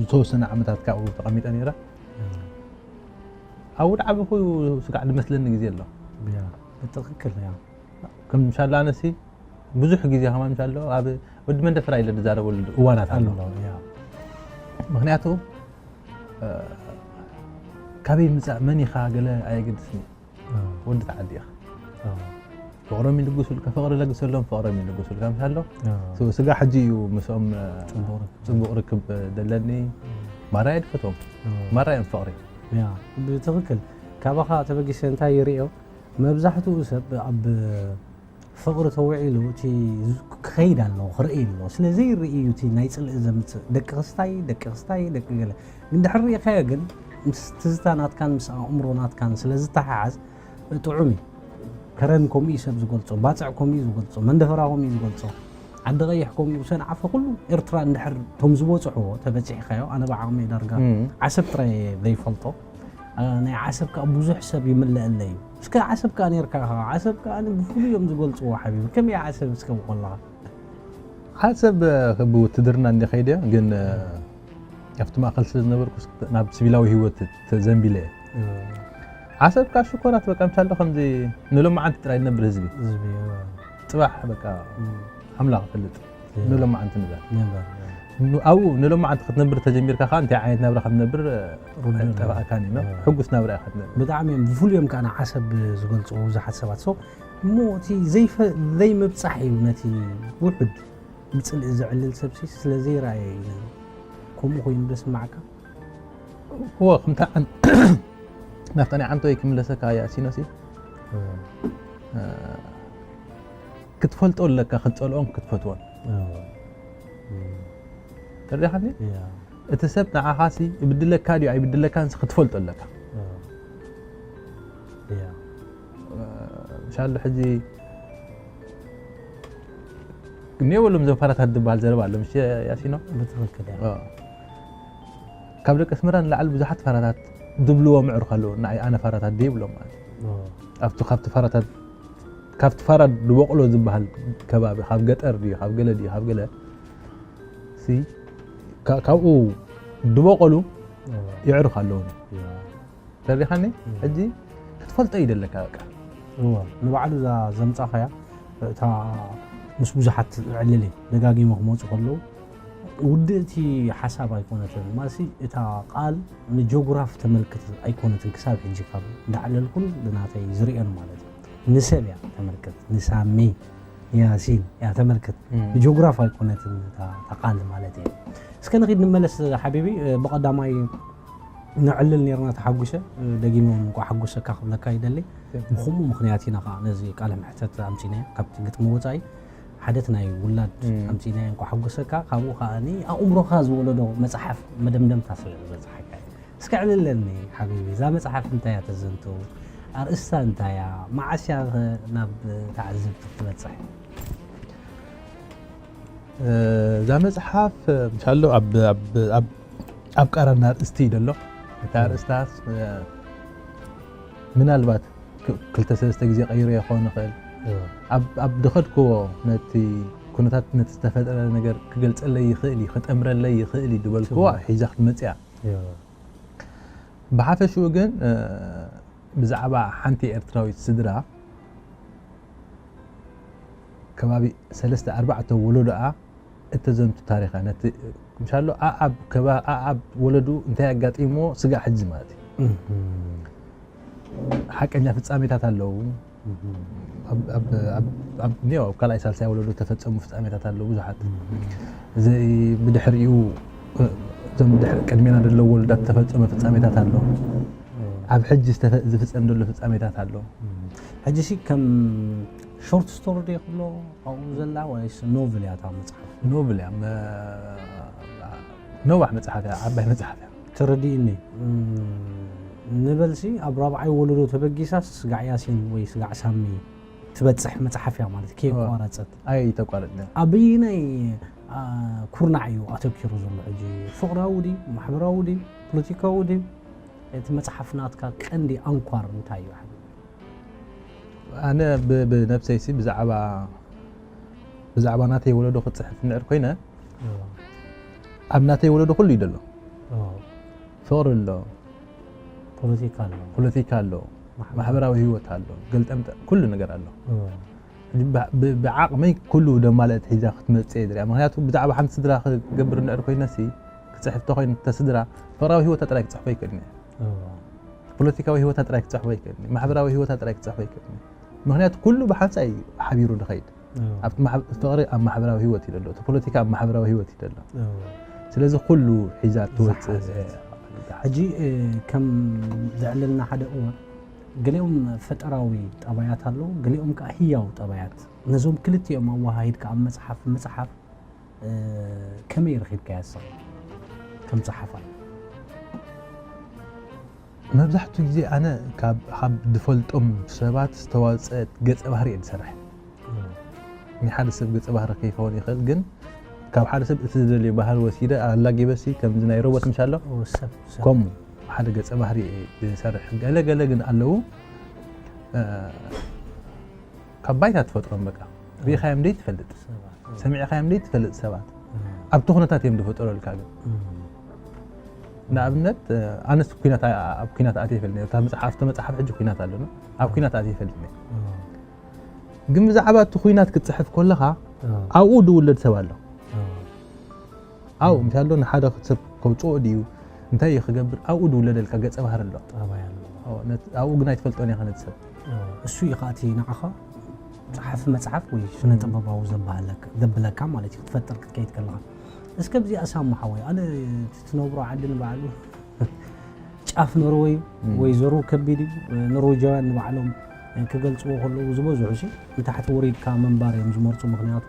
ዝተወሰነ ዓመታት ካብኡ ተቐሚጠ ነይረ ኣብ ወድ ዓበኹ ስጋዕ ዝመስለኒ ግዜ ኣሎ ትኽክል ከም ምሻላ ኣነሲ ብዙሕ ግዜ ከማን ኣሎ ኣብ ወዲ መንደፈራ ኢለ ዝዛረበሉ እዋናት ኣሎ። ኣሎ ያ ምክንያቱ እ፣ ካበይ ምፃእ መን ኢኻ ገለ ኣየገድስን እዩ። ወዲ ተዓዲ ኢኻ። ፍቕሮም ይልግሱልካ፣ ፍቕሪ ለግሰሎም፣ ፍቕሮም ይልግሱልካ። ምሽ ኣሎ ስጋ ሕጂ እዩ ምስኦም እ፣ ጽቡቕ ርክብ። ጽቡቕ ርክብ ደለኒ። ማራ የድፈቶም፣ ማራ እዮም ፍቕሪ። ያ ብትኽክል ካባኻ ተበጊሰ እንታይ ይርእዮ፣ መብዛሕትኡ ሰብ ኣብ ፍቕሪ ተውዒሉ እቲ ክኸይድ ኣለዎ ክርኢ ኣለዎ። ስለዚ ይርኢ እዩ እቲ ናይ ጽልኢ ዘምጽእ ደቂ ክስታይ ደቂ ክስታይ ደቂ ገለ ግን ድሕር ርኢኻዮ ግን ምስ ትዝታ ናትካን ምስ ኣእምሮ ናትካን ስለ ዝተሓሓዝ ጥዑም እዩ። ከረን ከምኡ እዩ ሰብ ዝገልጾ፣ ባጽዕ ከምኡ እዩ ዝገልጾ፣ መንደፈራ ከምኡ እዩ ዝገልጾ፣ ዓዲ ቀይሕ ከምኡ እዩ፣ ሰንዓፈ ኩሉ ኤርትራ እንድሕር ቶም ዝበጽሕዎ ተበጺሕካዮ ኣነ ብዓቕመይ ዳርጋ እም። ዓሰብ ጥራይ ዘይፈልጦ ናይ ዓሰብ ከዓ ብዙሕ ሰብ ይምለአለይ እዩ። እስከ ዓሰብ ከዓ ነርካ ኢኻ፣ ዓሰብ ከዓ ብፍሉይ እዮም ዝገልፅዎ ሓቢቢ። ከመይ ዓሰብ እስከ ብኮለኻ ዓሰብ ብውትድርና እንዲ ከይደ ግን ኣብቲ ማእከል ስለ ዝነበርኩ ናብ ሲቪላዊ ህይወት ተዘንቢለ እየ። ዓሰብ ካብ ሽኮራት በቃ ምሻሎ ከምዚ ንሎማዓንቲ ጥራይ ዝነብር ህዝቢ ህዝቢ ፅባሕ በቃ ኣምላኽ ይፈልጥ ንሎማዓንቲ ንበር ነበር ኑ- ኣብኡ ንሎማዓንቲ ክትነብር ተጀሚርካ ከዓ እንታይ ዓይነት ናብራ ከም ትነብር ርዱእ ጠፋእካን እዩ ሕጉስ ናብራ ኢኻ ትነብር ብጣዕሚ እዮም ብፍሉይ እዮም ከዓ ንዓሰብ ዝገልፅዎ ብዙሓት ሰባት ሶ እሞ እቲ ዘይፈ- ዘይምብፃሕ እዩ ነቲ ውሑድ ብፅልኢ ዘዕልል ሰብሲ ስለ ዘይረኣየ እዩ ከምኡ ኮይኑ ደስማዕካ እዎ ከምታ ዓን- ናብታ ናይ ዓንተወይ ክምለሰካ እያ ሲኖሲ ክትፈልጦ ኣለካ ክትፀልኦን ክትፈትዎን ተረዲኻኒ እቲ ሰብ ንዓኻሲ ይብድለካ ድዩ ኣይብድለካን ክትፈልጦ ኣለካ ምሻሉ ሕዚ እኒኦ በሎም ዘም ፋራታት ዝበሃል ዘረባ ኣሎ ምሽ ያሲኖ ብትኽክል እያ ካብ ደቂ ኣስመራ ንላዕሊ ብዙሓት ፋራታት ድብልዎ ምዕሩ ከለዉ ንዓይ ኣነ ፋራታት ድየ ይብሎም ማለት እዩ ኣብቲ ካብቲ ፋራታት ካብቲ ፋራ ድበቕሎ ዝበሃል ከባቢ ካብ ገጠር ድዩ ካብ ገለ ድዩ ካብ ገለ ሲ ካ- ካብኡ ድበቐሉ የዕርፍ ኣለዉ ተሪኻኒ ሕጂ ክትፈልጦ ይደለካ በቃ እዋ ንባዕሉ እዛ ዘምፃኻያ እታ ምስ ብዙሓት ዕልል ደጋጊሞ ክመፁ ከለዉ ውድእቲ ሓሳብ ኣይኮነትን ማሲ እታ ቃል ንጆግራፍ ተመልክት ኣይኮነትን ክሳብ ሕጂ ካብ እንዳዕለልኩን ብናተይ ዝርእዮን ማለት እዩ ንሰብ እያ ተመልክት ንሳሚ ያሲን እያ ተመልክት ንጆግራፍ ኣይኮነትን እታ እታ ቃል ማለት እየ እስከ ንኺድ ንመለስ ሓቢቢ ብቐዳማይ ነዕልል ነርና ተሓጉሰ ደጊመ እውን እንኳ ሓጎሰካ ክብለካ ይደሊ ብከምኡ ምክንያት ኢና ከዓ ነዚ ቃለ ምሕተት ኣምፂናዮ ካብቲ ግጥሚ ወፃኢ ሓደት ናይ ውላድ ኣምፂናዮ እንኳ ሓጎሰካ ካብኡ ከዓ ኣእምሮካ ዝወለዶ መፅሓፍ መደምደምታ ስለ ዝበፅሓካ እዩ እስከ ዕልለኒ ሓቢቢ እዛ መፅሓፍ እንታይ እያ ተዘንቱ ኣርእስታ እንታይ እያ መዓስ እያ ናብ ተዓዘብቲ ክትበፅሕ እዛ መፅሓፍ ምሻሎ ኣብ ቃራና ኣርእስቲ እዩ ደሎ እታ ኣርእስታ ምናልባት ክልተ ሰለስተ ግዜ ቀይሮ ይኸውን ይኽእል ኣብ ድኸድክዎ ነቲ ኩነታት ነቲ ዝተፈጠረ ነገር ክገልፀለይ ይኽእል እዩ ክጠምረለይ ይኽእል እዩ ዝበልክዎ ሒዛ ክትመፅያ ብሓፈሽኡ ግን ብዛዕባ ሓንቲ ኤርትራዊት ስድራ ከባቢ ሰለስተ ኣርባዕተ ወለዶኣ እተዘንቱ ታሪኻ ነቲ ምሻሎ ኣኣብ ከባ ኣኣብ ወለዱ እንታይ ኣጋጢሞ ስጋዕ ሕጂ ማለት እዩ ሓቀኛ ፍጻሜታት ኣለዉ ኣብ ካልኣይ ሳልሳይ ወለዶ ተፈጸሙ ፍጻሜታት ኣለዉ ብዙሓት ብድሕሪኡ እዞም ቅድሜና ዘለዉ ወለዳት ዝተፈጸመ ፍጻሜታት ኣሎ ኣብ ሕጂ ዝፍጸም ዘሎ ፍጻሜታት ኣሎ ሕጂ ሲ ከም ሾርት ስቶሪ ዶ ክብሎ ኣብኡ ዘላ ወይስ ኖቭል እያ እታ መፅሓፍ ኖብል እያ ነዋሕ መፅሓፍ እያ ዓባይ መፅሓፍ እያ ተረዲእኒ ንበልሲ ኣብ ራብዓይ ወለዶ ተበጊሳስ ስጋዕ ያሲን ወይ ስጋዕ ሳሚ ትበፅሕ መፅሓፍ እያ ማለት ከየቋረፀት ኣይተቋረፅን ኣብይናይ ኩርናዕ እዩ ኣተኪሩ ዘሎ ሕጂ ፍቕራዊ ድዩ ማሕበራዊ ድዩ ፖለቲካዊ ድዩ እቲ መፅሓፍ ናትካ ቀንዲ ኣንኳር እንታይ እዩ ሓቢቢ ኣነ ብነብሰይሲ ብዛዕባ ብዛዕባ ናተይ ወለዶ ክፅሕፍ እንድሕር ኮይነ ኣብ ናተይ ወለዶ ኩሉ እዩ ደሎ ፍቕሪ ኣሎ ፖለቲካ ኣሎ ፖለቲካ ኣሎ ማሕበራዊ ህይወት ኣሎ ገልጠምጠ ኩሉ ነገር ኣሎ ብዓቕመይ ኩሉ ደማለእት ሒዛ ክትመፅእ እየ ዝሪኣ። ምክንያቱ ብዛዕባ ሓንቲ ስድራ ክገብር እንድሕር ኮይነሲ፣ ክፅሕፍ ተኮይነ፣ ተስድራ ፍቕራዊ ህይወታ ጥራይ ክፅሕፎ ይክእልኒ። ፖለቲካዊ ህይወታ ጥራይ ክፅሕፎ ይክእልኒ። ማሕበራዊ ህይወታ ጥራይ ክፅሕፎ ይክእልኒ። ምክንያቱ ኩሉ ብሓንሳ እዩ ሓቢሩ ዝኸይድ። ኣብቲ ፍቕሪ ኣብ ማሕበራዊ ህይወት እዩ ዘሎ፣ እቲ ፖለቲካ ኣብ ማሕበራዊ ህይወት እዩ ዘሎ። ስለዚ ኩሉ ሒዛ ትወፅእ። ሕጂ ከም ዘዕለልና ሓደ እዋን፣ ገሊኦም ፈጠራዊ ጠባያት ኣለዉ፣ ገሊኦም ከዓ ህያው ጠባያት። ነዞም ክልቲኦም ኣወሃሂድካ ኣብ መፅሓፍ ምፅሓፍ ከመይ ረኺብካያ ንስኻ ከም ፀሓፋይ? መብዛሕትኡ ግዜ ኣነ ካብ ዝፈልጦም ሰባት ዝተዋፀአት ገፀ ባህሪ እየ ዝሰርሕ። ናይ ሓደ ሰብ ገፀ ባህሪ ከይከውን ይኽእል፣ ግን ካብ ሓደ ሰብ እቲ ዝደልዮ ባህሪ ወሲደ ኣላጊበሲ ከምዚ ናይ ሮቦት ምሽ ኣሎ፣ ከምኡ ሓደ ገፀ ባህሪ እየ ዝሰርሕ። ገለ ገለ ግን ኣለዉ ካብ ባይታ ትፈጥሮም፣ በቃ ርኢኻዮም ደይ ትፈልጥ፣ ሰሚዕኻዮም ደይ ትፈልጥ ሰባት ኣብቲ ኩነታት እዮም ዝፈጠረልካ። ግን ንኣብነት ኣነስ ኩናት ኣብ ኩናት ኣትየ ይፈልጥ፣ ኣብቲ መፅሓፍ ሕጂ ኩናት ኣለና፣ ኣብ ኩናት ኣትየ ይፈልጥ። ግን ብዛዕባ እቲ ኩናት ክትፅሕፍ ከለኻ ኣብኡ ዝውለድ ሰብ ኣሎ። ኣብኡ ምሻሎ ንሓደ ሰብ ከውፅኦ ድዩ እንታይ እዩ ክገብር ኣብኡ ዝውለደልካ ገፀ ባህሪ ኣሎ። ኣብኡ ግን ኣይትፈልጦን ኢኻ ነቲ ሰብ። እሱ እዩ ከዓ እቲ ንዓኻ ፀሓፊ መፅሓፍ ወይ ስነ ጥበባዊ ዘበሃለካ- ዘብለካ ማለት እዩ ክትፈጥር ክትከይድ ከለኻ። እስከ ብዚኣ ሳሙ ሓወይ ኣነ እቲ ትነብሮ ዓዲ ንባዕሉ ጫፍ ኖርወይ ወይ ዘሩ ከቢድ እዩ። ኖርወጃውያን ንባዕሎም ክገልፅዎ ከለዉ ዝበዝሑ ሲ ንታሕቲ ወሪድካ ምንባር እዮም ዝመርፁ። ምክንያቱ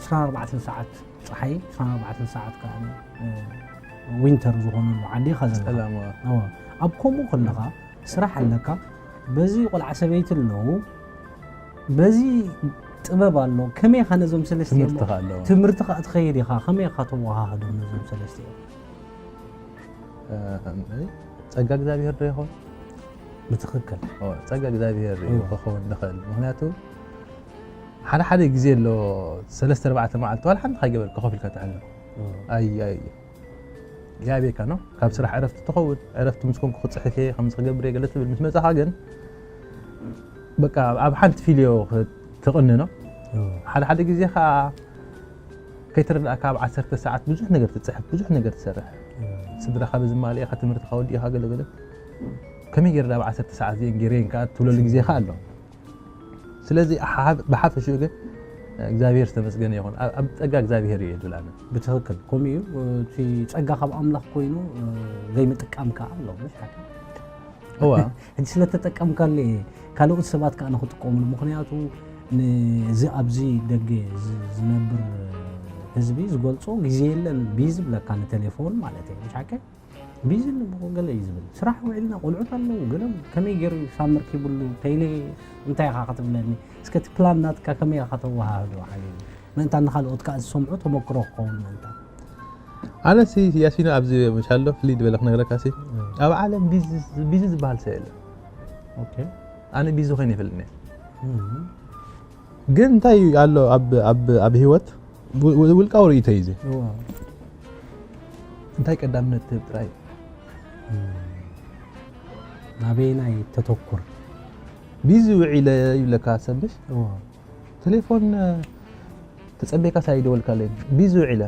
24 ሰዓት ፀሓይ 24 ሰዓት ከዓ ዊንተር ዝኾነሉ ዓዲ ኢኻ ዘለኻ። ኣብ ከምኡ ከለኻ ስራሕ ኣለካ። በዚ ቆልዓ ሰበይቲ ኣለዉ፣ በዚ ጥበብ ኣሎ። ከመይ ኢኻ ነዞም ሰለስቲኦም ትምህርቲ ከኣ ኣለዎ። ትምህርቲ ከኣ ትኸይድ ኢኻ። ከመይ ኢኻ ተወሃህዶም ነዞም ሰለስቲኦም? ጸጋ እግዚኣብሔር ዶ ይኸውን? ብትኽክል። ጸጋ እግዚኣብሔር እዩ ክኸውን ንኽእል። ምኽንያቱ ሓደ ሓደ ግዜ ኣሎ ሰለስተ ኣርባዕተ መዓልቲ ዋላ ሓንቲ ከይገበርካ ኮፍ ኢልካ ትሕልም። ኣይ ኣይ ያቤካ ነው። ካብ ስራሕ ዕረፍቲ ትኸውን፣ ዕረፍቲ ምስ ኮንኩ ክጽሕፍ እየ፣ ከምዚ ክገብር እየ ገለ ትብል። ምስ መጻኻ ግን በቃ ኣብ ሓንቲ ፊልዮ ትቕንኖ። ሓደ ሓደ ግዜ ከኣ ከይተረዳእካ ኣብ ዓሰርተ ሰዓት ብዙሕ ነገር ትጽሕፍ፣ ብዙሕ ነገር ትሰርሕ። ስድራኻ ብዝማልእ ኢኻ፣ ትምህርትኻ ወዲእኻ ገለ ገለ። ከመይ ገይረ ኣብ ዓሰርተ ሰዓት እዚአን ገይረየን ከኣ ትብለሉ ግዜ ከኣ ኣሎ። ስለዚ ብሓፈሽኡ ግን እግዚኣብሔር ዝተመስገነ ይኹን። ኣብ ጸጋ እግዚኣብሔር እየ ዝብል ኣነ። ብትኽክል ከምኡ እዩ። እቲ ጸጋ ካብ ኣምላኽ ኮይኑ ዘይምጥቃም ከኣ ኣሎ። እዋ። ሕጂ ስለተጠቀምካሉ እየ ካልኦት ሰባት ከኣ ንክጥቀሙሉ። ምኽንያቱ ንዚ ኣብዚ ደገ ዝነብር ህዝቢ ዝገልጾ ግዜ የለን ቢዚ ዝብለካ ንቴሌፎን ማለት እየ። ምሽ ሓቀ ቢዚ ንብቑ ገለ እዩ ዝብል። ስራሕ ውዒልና ቆልዑት ኣለዉ፣ ገለ ከመይ ገይሩ ሳመር ኪብሉ፣ ቴሌ እንታይ ኢኻ ክትብለኒ? እስከ እቲ ፕላን ናትካ ከመይ ኢኻ ከተወሃህዶ? ዓብዩ ምእንታ ንኻልኦት ከኣ ዝሰምዑ ተመክሮ ክኸውን ምእንታ። ኣነ ሲ ያሲኖ ኣብዚ ምሻሎ ፍልይ ዝበለ ክነግረካ ሲ ኣብ ዓለም ቢዚ ዝበሃል ሰብ የለን። ኣነ ቢዚ ኮይነ ይፈልጥኒ። ግን እንታይ ኣሎ ኣብ ህይወት ውልቃዊ ርእይቶ እዩ እዚ። እንታይ ቀዳምነት ትህብ ጥራይ። ናበየናይ ተተኩር? ቢዚ ውዒለ ይብለካ ሰብሽ። ቴሌፎን ተጸቤካ ሳይደወልካለይ ቢዚ ውዒለ።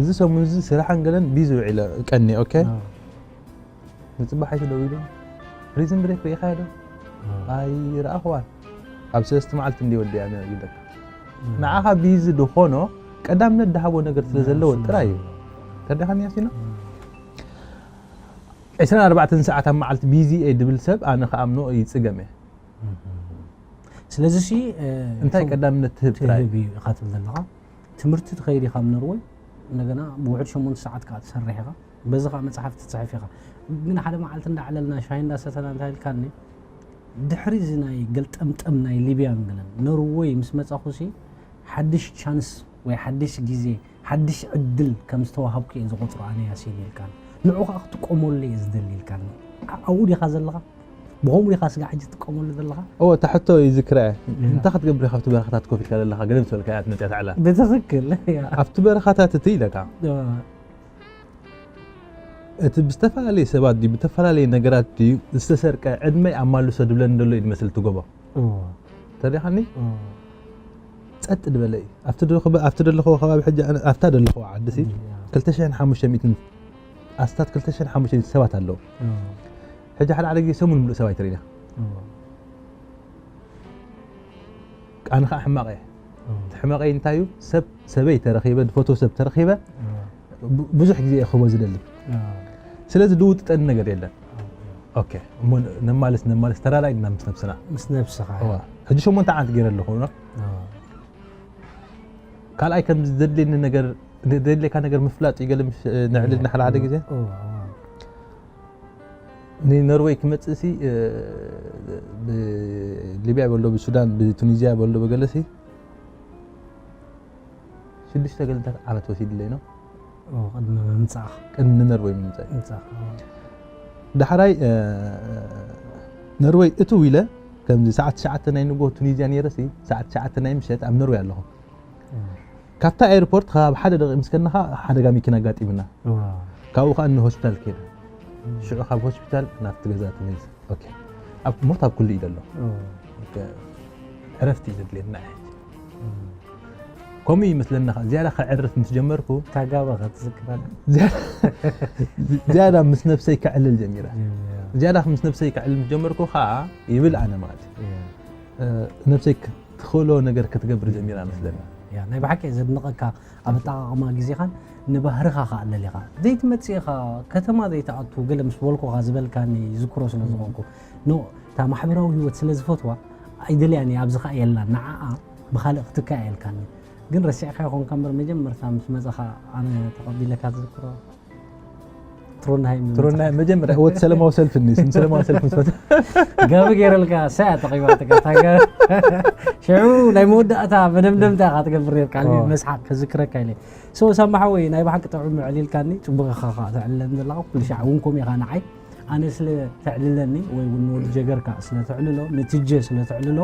እዚ ሰሙን እዚ ስራሕን ገለን ቢዚ ውዒለ ቀኒ። ኦኬ። ንጽባሕ ኣይተደዊሉ። ፕሪዝን ብሬክ ርኢኻዮ ዶ? ኣይረኣኽዋን። ኣብ ሰለስተ መዓልቲ እንዲ ወዲያ ይብለካ። ንዓኻ ቢዚ ዝኾኖ ቀዳምነት ድሃቦ ነገር ስለ ዘለዎ ጥራይ እዩ። ተረዳኻኒ ያሲኖ? 24 ሰዓት ኣብ መዓልቲ ቢዚ እየ ድብል ሰብ ኣነ ክኣምኖ ይጽገም እየ። ስለዚ ሲ እንታይ ቀዳምነት ትህብ ጥራይ ትህብ እዩ ኢኻ ትብል ዘለኻ። ትምህርቲ ትኸይድ ኢኻ ኣብ ኖርወይ፣ እንደገና ብውሕድ ሸሞንተ ሰዓት ከዓ ትሰርሕ ኢኻ። በዚ ከዓ መፅሓፍ ትፅሕፍ ኢኻ። ግን ሓደ መዓልቲ እንዳዕለልና ሻሂ እንዳሰተና እንታይ ኢልካኒ፣ ድሕሪ እዚ ናይ ገልጠምጠም ናይ ሊብያን ገለን ኖርወይ ምስ መፃኹ ሲ ሓድሽ ቻንስ ወይ ሓድሽ ግዜ ሓድሽ ዕድል ከም ዝተዋሃብኩ እየ ዝቆፅሮ ኣነ ያሲን ኢልካኒ። ንዑ ከዓ ክጥቀመሉ እየ ዝደሊ ኢልካኒ። ኣብኡ ዲኻ ዘለኻ? ብኸምኡ ዲኻ ስጋ ሕጂ ትጥቀመሉ ዘለኻ? እወ፣ እታ ሕቶ ይዝክራ እየ። እንታይ ክትገብር ኢኻ ኣብቲ በረኻታት ኮፍ ኢልካ ዘለኻ? ገለ ምስ በልካ እያ ትመፅያ ታዕላ። ብትኽክል፣ እያ። ኣብቲ በረኻታት እቲ ኢለካ። እወ። እቲ ብዝተፈላለየ ሰባት ድዩ፣ ብዝተፈላለየ ነገራት ድዩ ዝተሰርቀ ዕድመይ ኣማልሶ ድብለኒ ዘሎ እዩ ዝመስል እቲ ጎቦ። እወ። ተሪኻኒ? ጸጥ ዝበለ እዩ። ኣብቲ ደለኹ-፣ ኣብቲ ደለኹዎ ከባቢ ሕጂ ኣነ-፣ ኣብታ ደለኹዎ ዓዲ ሲ ክልተ ሽሕን ሓሙሽተ ሚእትን ኣስታት ክልተ ሽሕን ሓሙሽተ ሚእትን ሰባት ኣለዉ። ሕጂ ሓደ ሓደ ግዜ ሰሙን ምሉእ ሰብ ኣይትርእይን ኢኻ። ቃኒ ከዓ ሕማቕ እየ። እቲ ሕመቐይ እንታይ እዩ? ሰብ፣ ሰበይ ተረኺበ፣ ዝፈትዎ ሰብ ተረኺበ፣ ቡ-፣ ብዙሕ ግዜ እየ ክህቦ ዝደሊ። ስለዚ ዝውጥጠኒ ነገር የለን። ኦኬ፣ እሞ ነማልስ፣ ነማልስ ተራራይ ድና ምስ ነብስና። ምስ ነብስኻ። እዋ፣ ሕጂ ሸሞንተ ዓመት ገይረ ኣለኹ፣ ኖ? ካልኣይ ከም ዘድልየኒ ነገር፣ ዘድልየካ ነገር ምፍላጥ እዩ፣ ገለ ምስ ነዕልል ንሓደ ሓደ ግዜ። ንኖርወይ ክመጽእ ሲ፣ እ፣ ብሊብያ በሎ፣ ብሱዳን፣ ብቱኒዝያ በሎ፣ በገለሲ ሽዱሽተ ገለታት ዓመት ወሲድለይ ነው። ኦ፣ ቅድሚ ምምጻእኻ። ቅድሚ ኖርወይ ምምጻእ። ምምጻእኻ፣ ኦ። ዳሕራይ፣ እ፣ ኖርወይ እትው ኢለ፣ ከምዚ ሰዓት ትሽዓተ ናይ ንግሆ ቱኒዝያ ነይረሲ፣ ሰዓት ትሽዓተ ናይ ምሸት ኣብ ኖርወይ ኣለኹ። ኦ። ካብታ ኤርፖርት ካብ ሓደ ደቂቕ ምስ ከነኻ ሓደጋ መኪና ኣጋጢምና። ዋ። ካብኡ ኸኣ ንሆስፒታል ከይደ። እም። ሽዑ ካብ ሆስፒታል ናብቲ ገዛ ተመሊሰ። ኦኬ። ኣብ ሞት ኣብ ኩሉ እዩ ዘሎ። ኦ። ኦኬ። ዕረፍቲ እዩ ዘድልየና ሕጂ። እም። ከምኡ ይመስለና ኸኣ፣ ዝያዳ ከዕርፍ ምስ ጀመርኩ፣ ታጋባ ክትዝክራ። ዝያዳ፣ ዝያዳ ምስ ነብሰይ ከዕልል ጀሚረ። እም፣ ያ። ዝያዳ ምስ ነብሰይ ከዕልል ምስ ጀመርኩ ኸኣ ይብል ኣነ ማለት እዩ። ያ። እ፣ ነብሰይ ክ-፣ ትኽእሎ ነገር ክትገብር ጀሚራ መስለኒ። ያ፣ ናይ ብሓቂ ዘድንቐካ ኣብ ኣጠቓቕማ ግዜኻን ንባህርኻ ኸኣ ኣለሊኻ። ዘይትመጽእ ኢኻ፣ ከተማ ዘይትኣቱ፣ ገለ ምስ በልኩኻ ዝበልካኒ ይዝክሮ ስለ እም። ዝኾንኩ። ኖ፣ እታ ማሕበራዊ ህይወት ስለ ዝፈትዋ ኣይደልያን እየ፣ ኣብዚ ኸኣ የላን። ንዓኣ ብኻልእ ክትካ እየ ኢልካኒ። ግን ረሲዕካ ይኾንካ እምበር መጀመርታ ምስ መጻኻ ኣነ ተቐቢለካ ትዝክሮ? ትሮንሃይም ትሮንሃይም መጀመርያ ወዲ ሰለማዊ ሰልፊ እኒስ፣ ንሰለማዊ ሰልፊ ምስ መጸ። ጋቢ ገይረልካ፣ ሳያ ተቐይባትካ፣ እታ ጋቢ። ሽዑ ናይ መወዳእታ መደምደምታ ኢኻ ትገብር ነርካ፣ ኦ። መስሓቕ ክዝክረካ ኢለ። ሶ፣ ሳማ ሓወይ፣ ናይ ብሓቂ ጥዑም ኣዕሊልካኒ፣ ጽቡቕ ኢኻ ኸኣ ተዕልለኒ ዘለኻ፣ ኩሉ ሻዕ እውን ከምኡ ኢኻ ንዓይ። ኣነ ስለ ተዕልለኒ፣ ወይ እውን ንወዲ ጀገርካ ስለ ተዕልሎ፣ ንትጀ ስለ ተዕልሎ፣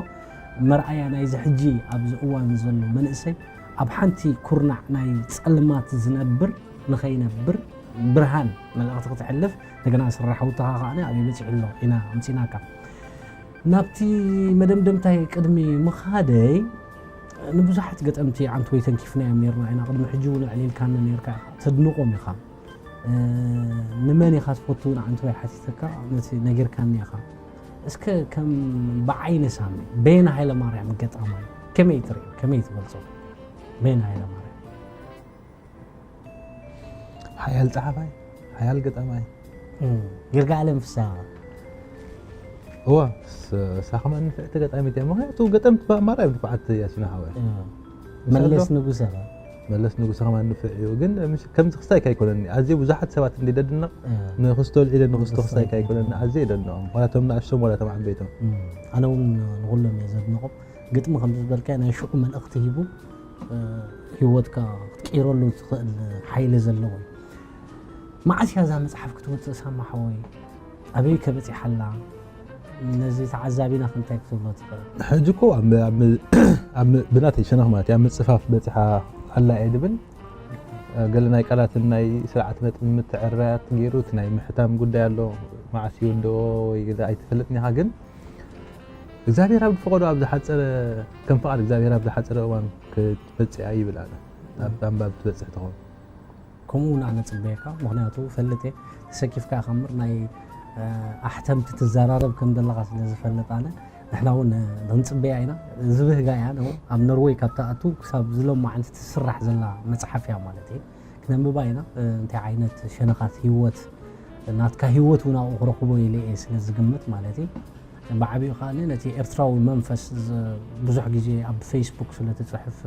መርኣያ ናይዚ ሕጂ ኣብዚ እዋን ዘሎ መንእሰይ፣ ኣብ ሓንቲ ኩርናዕ ናይ ጸልማት ዝነብር ንኸይነብር ብርሃን መልእኽቲ ክትሕልፍ፣ እንደገና ስራሕ ውትኻ ከኣ ኣበይ በጺሑ ኣሎ ኢና ኣምጺናካ። ናብቲ መደምደምታይ ቅድሚ ምኻደይ፣ ንብዙሓት ገጠምቲ ዓንተወይ ተንኪፍናዮም ኔርና ኢና። ቅድሚ ሕጂ እውን ኣዕሊልካኒ ኔርካ ኢኻ። ተድንቖም ኢኻ። እ፣ ንመን ኢኻ ትፈቱ ንዓንተወይ ሓቲተካ፣ ነቲ ነጊርካኒ ኢኻ። እስከ ከም ብዓይኒ ሳሚ፣ በየነ ሃይለማርያም ገጣማይ ከመይ ትርእዮ? ከመይ ትገልጾ? በየነ ሃይለማርያም። ሓያል ጸሓፋይ፣ ሓያል ገጣማይ። እም፣ ይርጋኣለም ፍስሃ። እዋ፣ ስ-፣ ሳኽማ ንፍዕቲ ገጣሚት እያ። ምኽንያቱ ገጠምቲ ብኣማራ እዮም ንፉዓት ያሲን ሓወይ። እም። ምስ መለስ ኣዶ-፣ ንጉሰ ኸ? መለስ ንጉሰ ከማን ንፉዕ እዩ። ግን ምሽ-፣ ከምዚ ክስታይካ ኣይኮነን። ኣዝዩ ብዙሓት ሰባት እንዲ ደድንቕ እም። ንኽስቶ ልዒለ ንኽስቶ ንኽስቶ ክስታይካ ኣይኮነን። ኣይኮነን። ኣዝየ የደንቖም። ዋላ እቶም ንኣሽቶም ዋላ እቶም ዓበይቶም። እም። ኣነ እውን ንኹሎም እየ ዘድንቖም። ግጥሚ ከም ዝበልካዮ ናይ ሽዑ መልእኽቲ ሂቡ፣ እ፣ ህይወትካ ክትቅይረሉ ትኽእል ሓይሊ ዘለዎ እዩ። መዓስ እያ እዛ መጽሓፍ ክትወጽእ ሳማ ሓወይ? ኣበይ ከ በጺሓ ኣላ? ነዚ ተዓዛቢና ከ እንታይ ክትብሎ ትኽእል? ሕጂ እኮ ኣብ፣ ኣብ፣ ኣብ ብናተይ ሸነኽ ማለት እዩ፣ ኣብ ምጽፋፍ በጺሓ ኣላ እየ ድብል። ገለ ናይ ቃላትን ናይ ስርዓት ነጥቢ ምትዕርራያት ገይሩ፣ እቲ ናይ ምሕታም ጉዳይ ኣሎ፣ መዓስ ይውድኦ ወይ ገለ ኣይትፈልጥን ኢኻ፣ ግን እግዚኣብሔር ኣብ ዝፈቐዶ ኣብ ዝሓጸረ፣ ከም ፍቓድ እግዚኣብሔር ኣብ ዝሓጸረ እዋን ክትበጽሕ እያ ይብል ኣነ። ኣብ ኣንባቢ ትበጽሕ ትኸውን። ከምኡ እውን ኣነ ጽበየካ፣ ምኽንያቱ ፈልጥ እየ፣ ተሰኪፍካ ኢኻ እምበር ናይ፣ እ፣ ኣሕተምቲ ትዘራረብ ከም ዘለኻ ስለ ዝፈልጥ ኣነ፣ ንሕና እውን፣ እ፣ ክንጽበያ ኢና። ዝብህጋ እያ፣ ነው ኣብ ኖርወይ ካብ ትኣቱ ክሳብ ዝሎማዓንቲ ትስራሕ ዘላ መጽሓፍ እያ ማለት እዩ። ክነንብባ ኢና፣ እ፣ እንታይ ዓይነት ሸነኻት ህይወት፣ ናትካ ህይወት እውን ኣብኡ ክረኽቦ ኢለ እየ ስለ ዝግምት ማለት እዩ። ብዓቢኡ ከኣ ነቲ ኤርትራዊ መንፈስ ዝ-፣ ብዙሕ ግዜ ኣብ ፌስቡክ ስለ ትጽሕፍ፣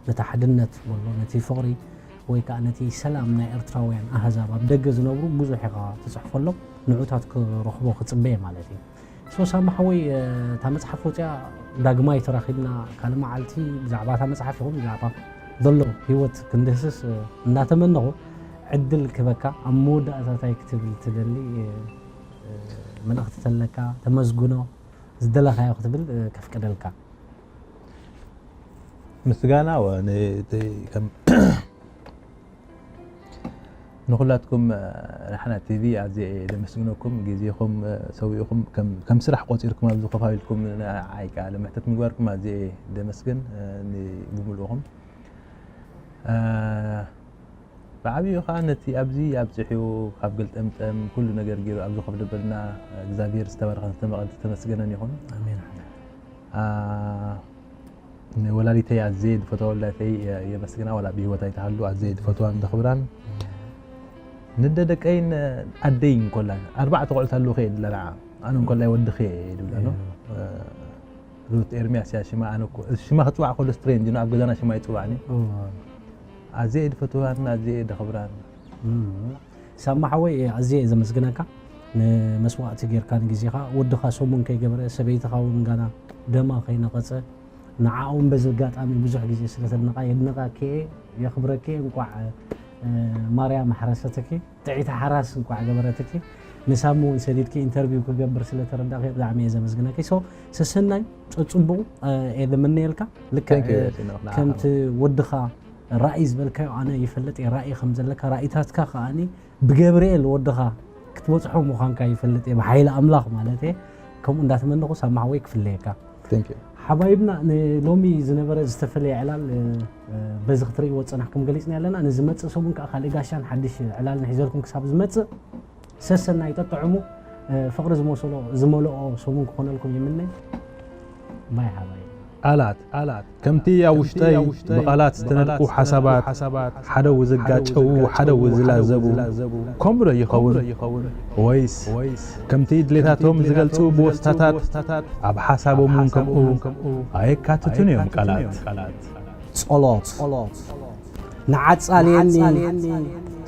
ነቲ ሓድነት በሎ፣ ነቲ ፍቕሪ ወይ ከኣ ነቲ ሰላም ናይ ኤርትራውያን ኣህዛብ ኣብ ደገ ዝነብሩ ብዙሕ ኢኻ ትጽሕፈሎም፣ ንዑታት ክረኽቦ ክጽበየ ማለት እዩ። ሶ ሳሚ ሓወይ፣ እ፣ እታ መጽሓፍ ወጺኣ ዳግማይ ተራኺብና ካልእ መዓልቲ ብዛዕባ እታ መጽሓፍ ይኹን ብዛዕባ ዘሎ ህይወት ክንድህስስ፣ እ፣ እናተመነኹ ዕድል ክበካ ኣብ መወዳእታ እንታይ ክትብል ትደሊ? እ፣ እ፣ መልእኽቲ ተለካ ተመስግኖ ዝደለኻዮ ክትብል፣ እ፣ ከፍቅደልካ። ምስጋና ወ-፣ ን-፣ ት-፣ ከም ንኹላትኩም ራሕና ቲቪ ኣዝየ እየ ደመስግነኩም። ግዜኹም ሰዊእኹም ከም ስራሕ ቆጺርኩም ኣብዚ ከፋፊልኩም ንዓይ ከኣ ለምሕተት ምግባርኩም ኣዝየ እየ ደመስግን ብሙሉእኹም። ብዓብዩ ከኣ ነቲ ኣብዚ ኣብጺሑ ካብ ገልጠምጠም ኩሉ ነገር ገይሩ ኣብዚ ከፍ ደበልና እግዚኣብሔር ዝተባረኸን ዝተመቐ- ዝተመስገነን ይኹን። ኣሜን። ንወላዲተይ ኣዝየ ዝፈትዋ ወላዲተይ የመስግና፣ ዋላ ብህይወት ኣይትሃሉ፣ ኣዝየ ዝፈትዋን ዘኽብራን። ንደ ደቀይን ኣደይ እንኮላ ኣርባዕተ ቆልዑት ኣለዉ ከየ ድላ ንዓ ኣነ እንኮላይ ወድኸ እየ ድብላ ኣሎ። ሩት ኤርሚያስ እያ ሽማ። ኣነ እኮ ሽማ ክፅዋዕ ከሎ ስትሬንጅ ነው፣ ኣብ ገዛና ሽማ ይፅዋዕኒ። ኣዝየ እየ ዝፈትዋን ኣዝየ እየ ዘኽብራን። ሳማ ሓወይ ኣዝየ እየ ዘመስግነካ ንመስዋእቲ ጌርካ ንግዜኻ። ወድኻ ሰሙን ከይገበረ ሰበይትኻ እውን ጋና ደማ ከይነቐጸ ንዓኦም በዚ ኣጋጣሚ ብዙሕ ግዜ ስለ ተድንቓ የድንቐኪ እየ፣ የኽብረኪ እየ። እንቋዕ ማርያም ኣሕረሰትኪ፣ ጥዕይቲ ሓራስ እንቋዕ ገበረትኪ። ንሳሚ እውን ሰዲድኪ ኢንተርቪው ክገብር ስለ ተረዳእኪ ብጣዕሚ እየ ዘመስግነኪ። ሶ ሰሰናዩ ጸጽቡቑ እየ ዝምነየልካ። ልክዕ ከምቲ ወድኻ ራእይ ዝበልካዮ ኣነ ይፈልጥ እየ ራእይ ከም ዘለካ፣ ራእይታትካ ከኣኒ ብገብርኤል ወድኻ ክትበጽሖ ምዃንካ ይፈልጥ እየ፣ ብሓይሊ ኣምላኽ ማለት እየ። ከምኡ እንዳተመነኹ ሳማ ሓወይ ክፍለየካ። ሓባይብና ንሎሚ ዝነበረ ዝተፈለየ ዕላል በዚ ክትርእይዎ ዝጸናሕኩም ገሊጽና ኣለና። ንዝመጽእ ሰሙን ከኣ ካልእ ጋሻን ሓድሽ ዕላልን ሒዘልኩም ክሳብ ዝመጽእ ሰሰናዩ ጠጥዕሙ ፍቕሪ ዝመሰሎ ዝመልኦ ሰሙን ክኾነልኩም ይምነ። ባይ ሓባይብ። ቃላት ቃላት ከምቲ ኣብ ውሽጠይ ብቓላት ዝተነድቁ ሓሳባት ሓደው ዝጋጨዉ ሓደው ዝላዘቡ ከምኡ ዶ ይኸውን? ወይስ ከምቲ ድሌታቶም ዝገልጹ ብወስታታት ኣብ ሓሳቦም እውን ከምኡ ኣየካትቱን እዮም ቃላት። ጸሎት ንዓጻልየኒ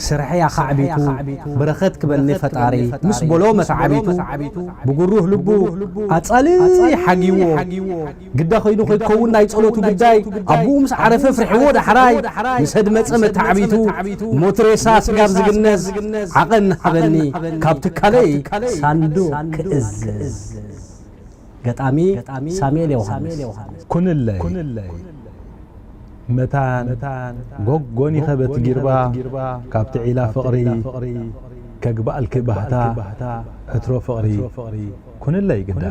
ስርሐይ ኣኻዕቢቱ በረኸት ክበኒ ፈጣሪ ምስ በሎ መትዓቢቱ ብጉሩህ ልቡ ኣጻሊ ሓጊዎ ግዳ ኸይኑ ከይከውን ናይ ጸሎቱ ግዳይ ኣቡኡ ምስ ዓረፈ ፍርሕዎ ዳሕራይ ምስ ኣድመጸ መታዕቢቱ ሞት ሬሳ ስጋብ ዝግነዝ ዓቐን ሃበኒ ካብ ትካለይ ሳንዱቕ ክእዝዝ። ገጣሚ ሳሙኤል ዮሃንስ። ኩንለይ መታን ጎጎኒኸ በቲ ጊርባ ካብቲ ዒላ ፍቕሪ ከግባእልኪ ባህታ ዕትሮ ፍቕሪ ኩንለይ ግዳ።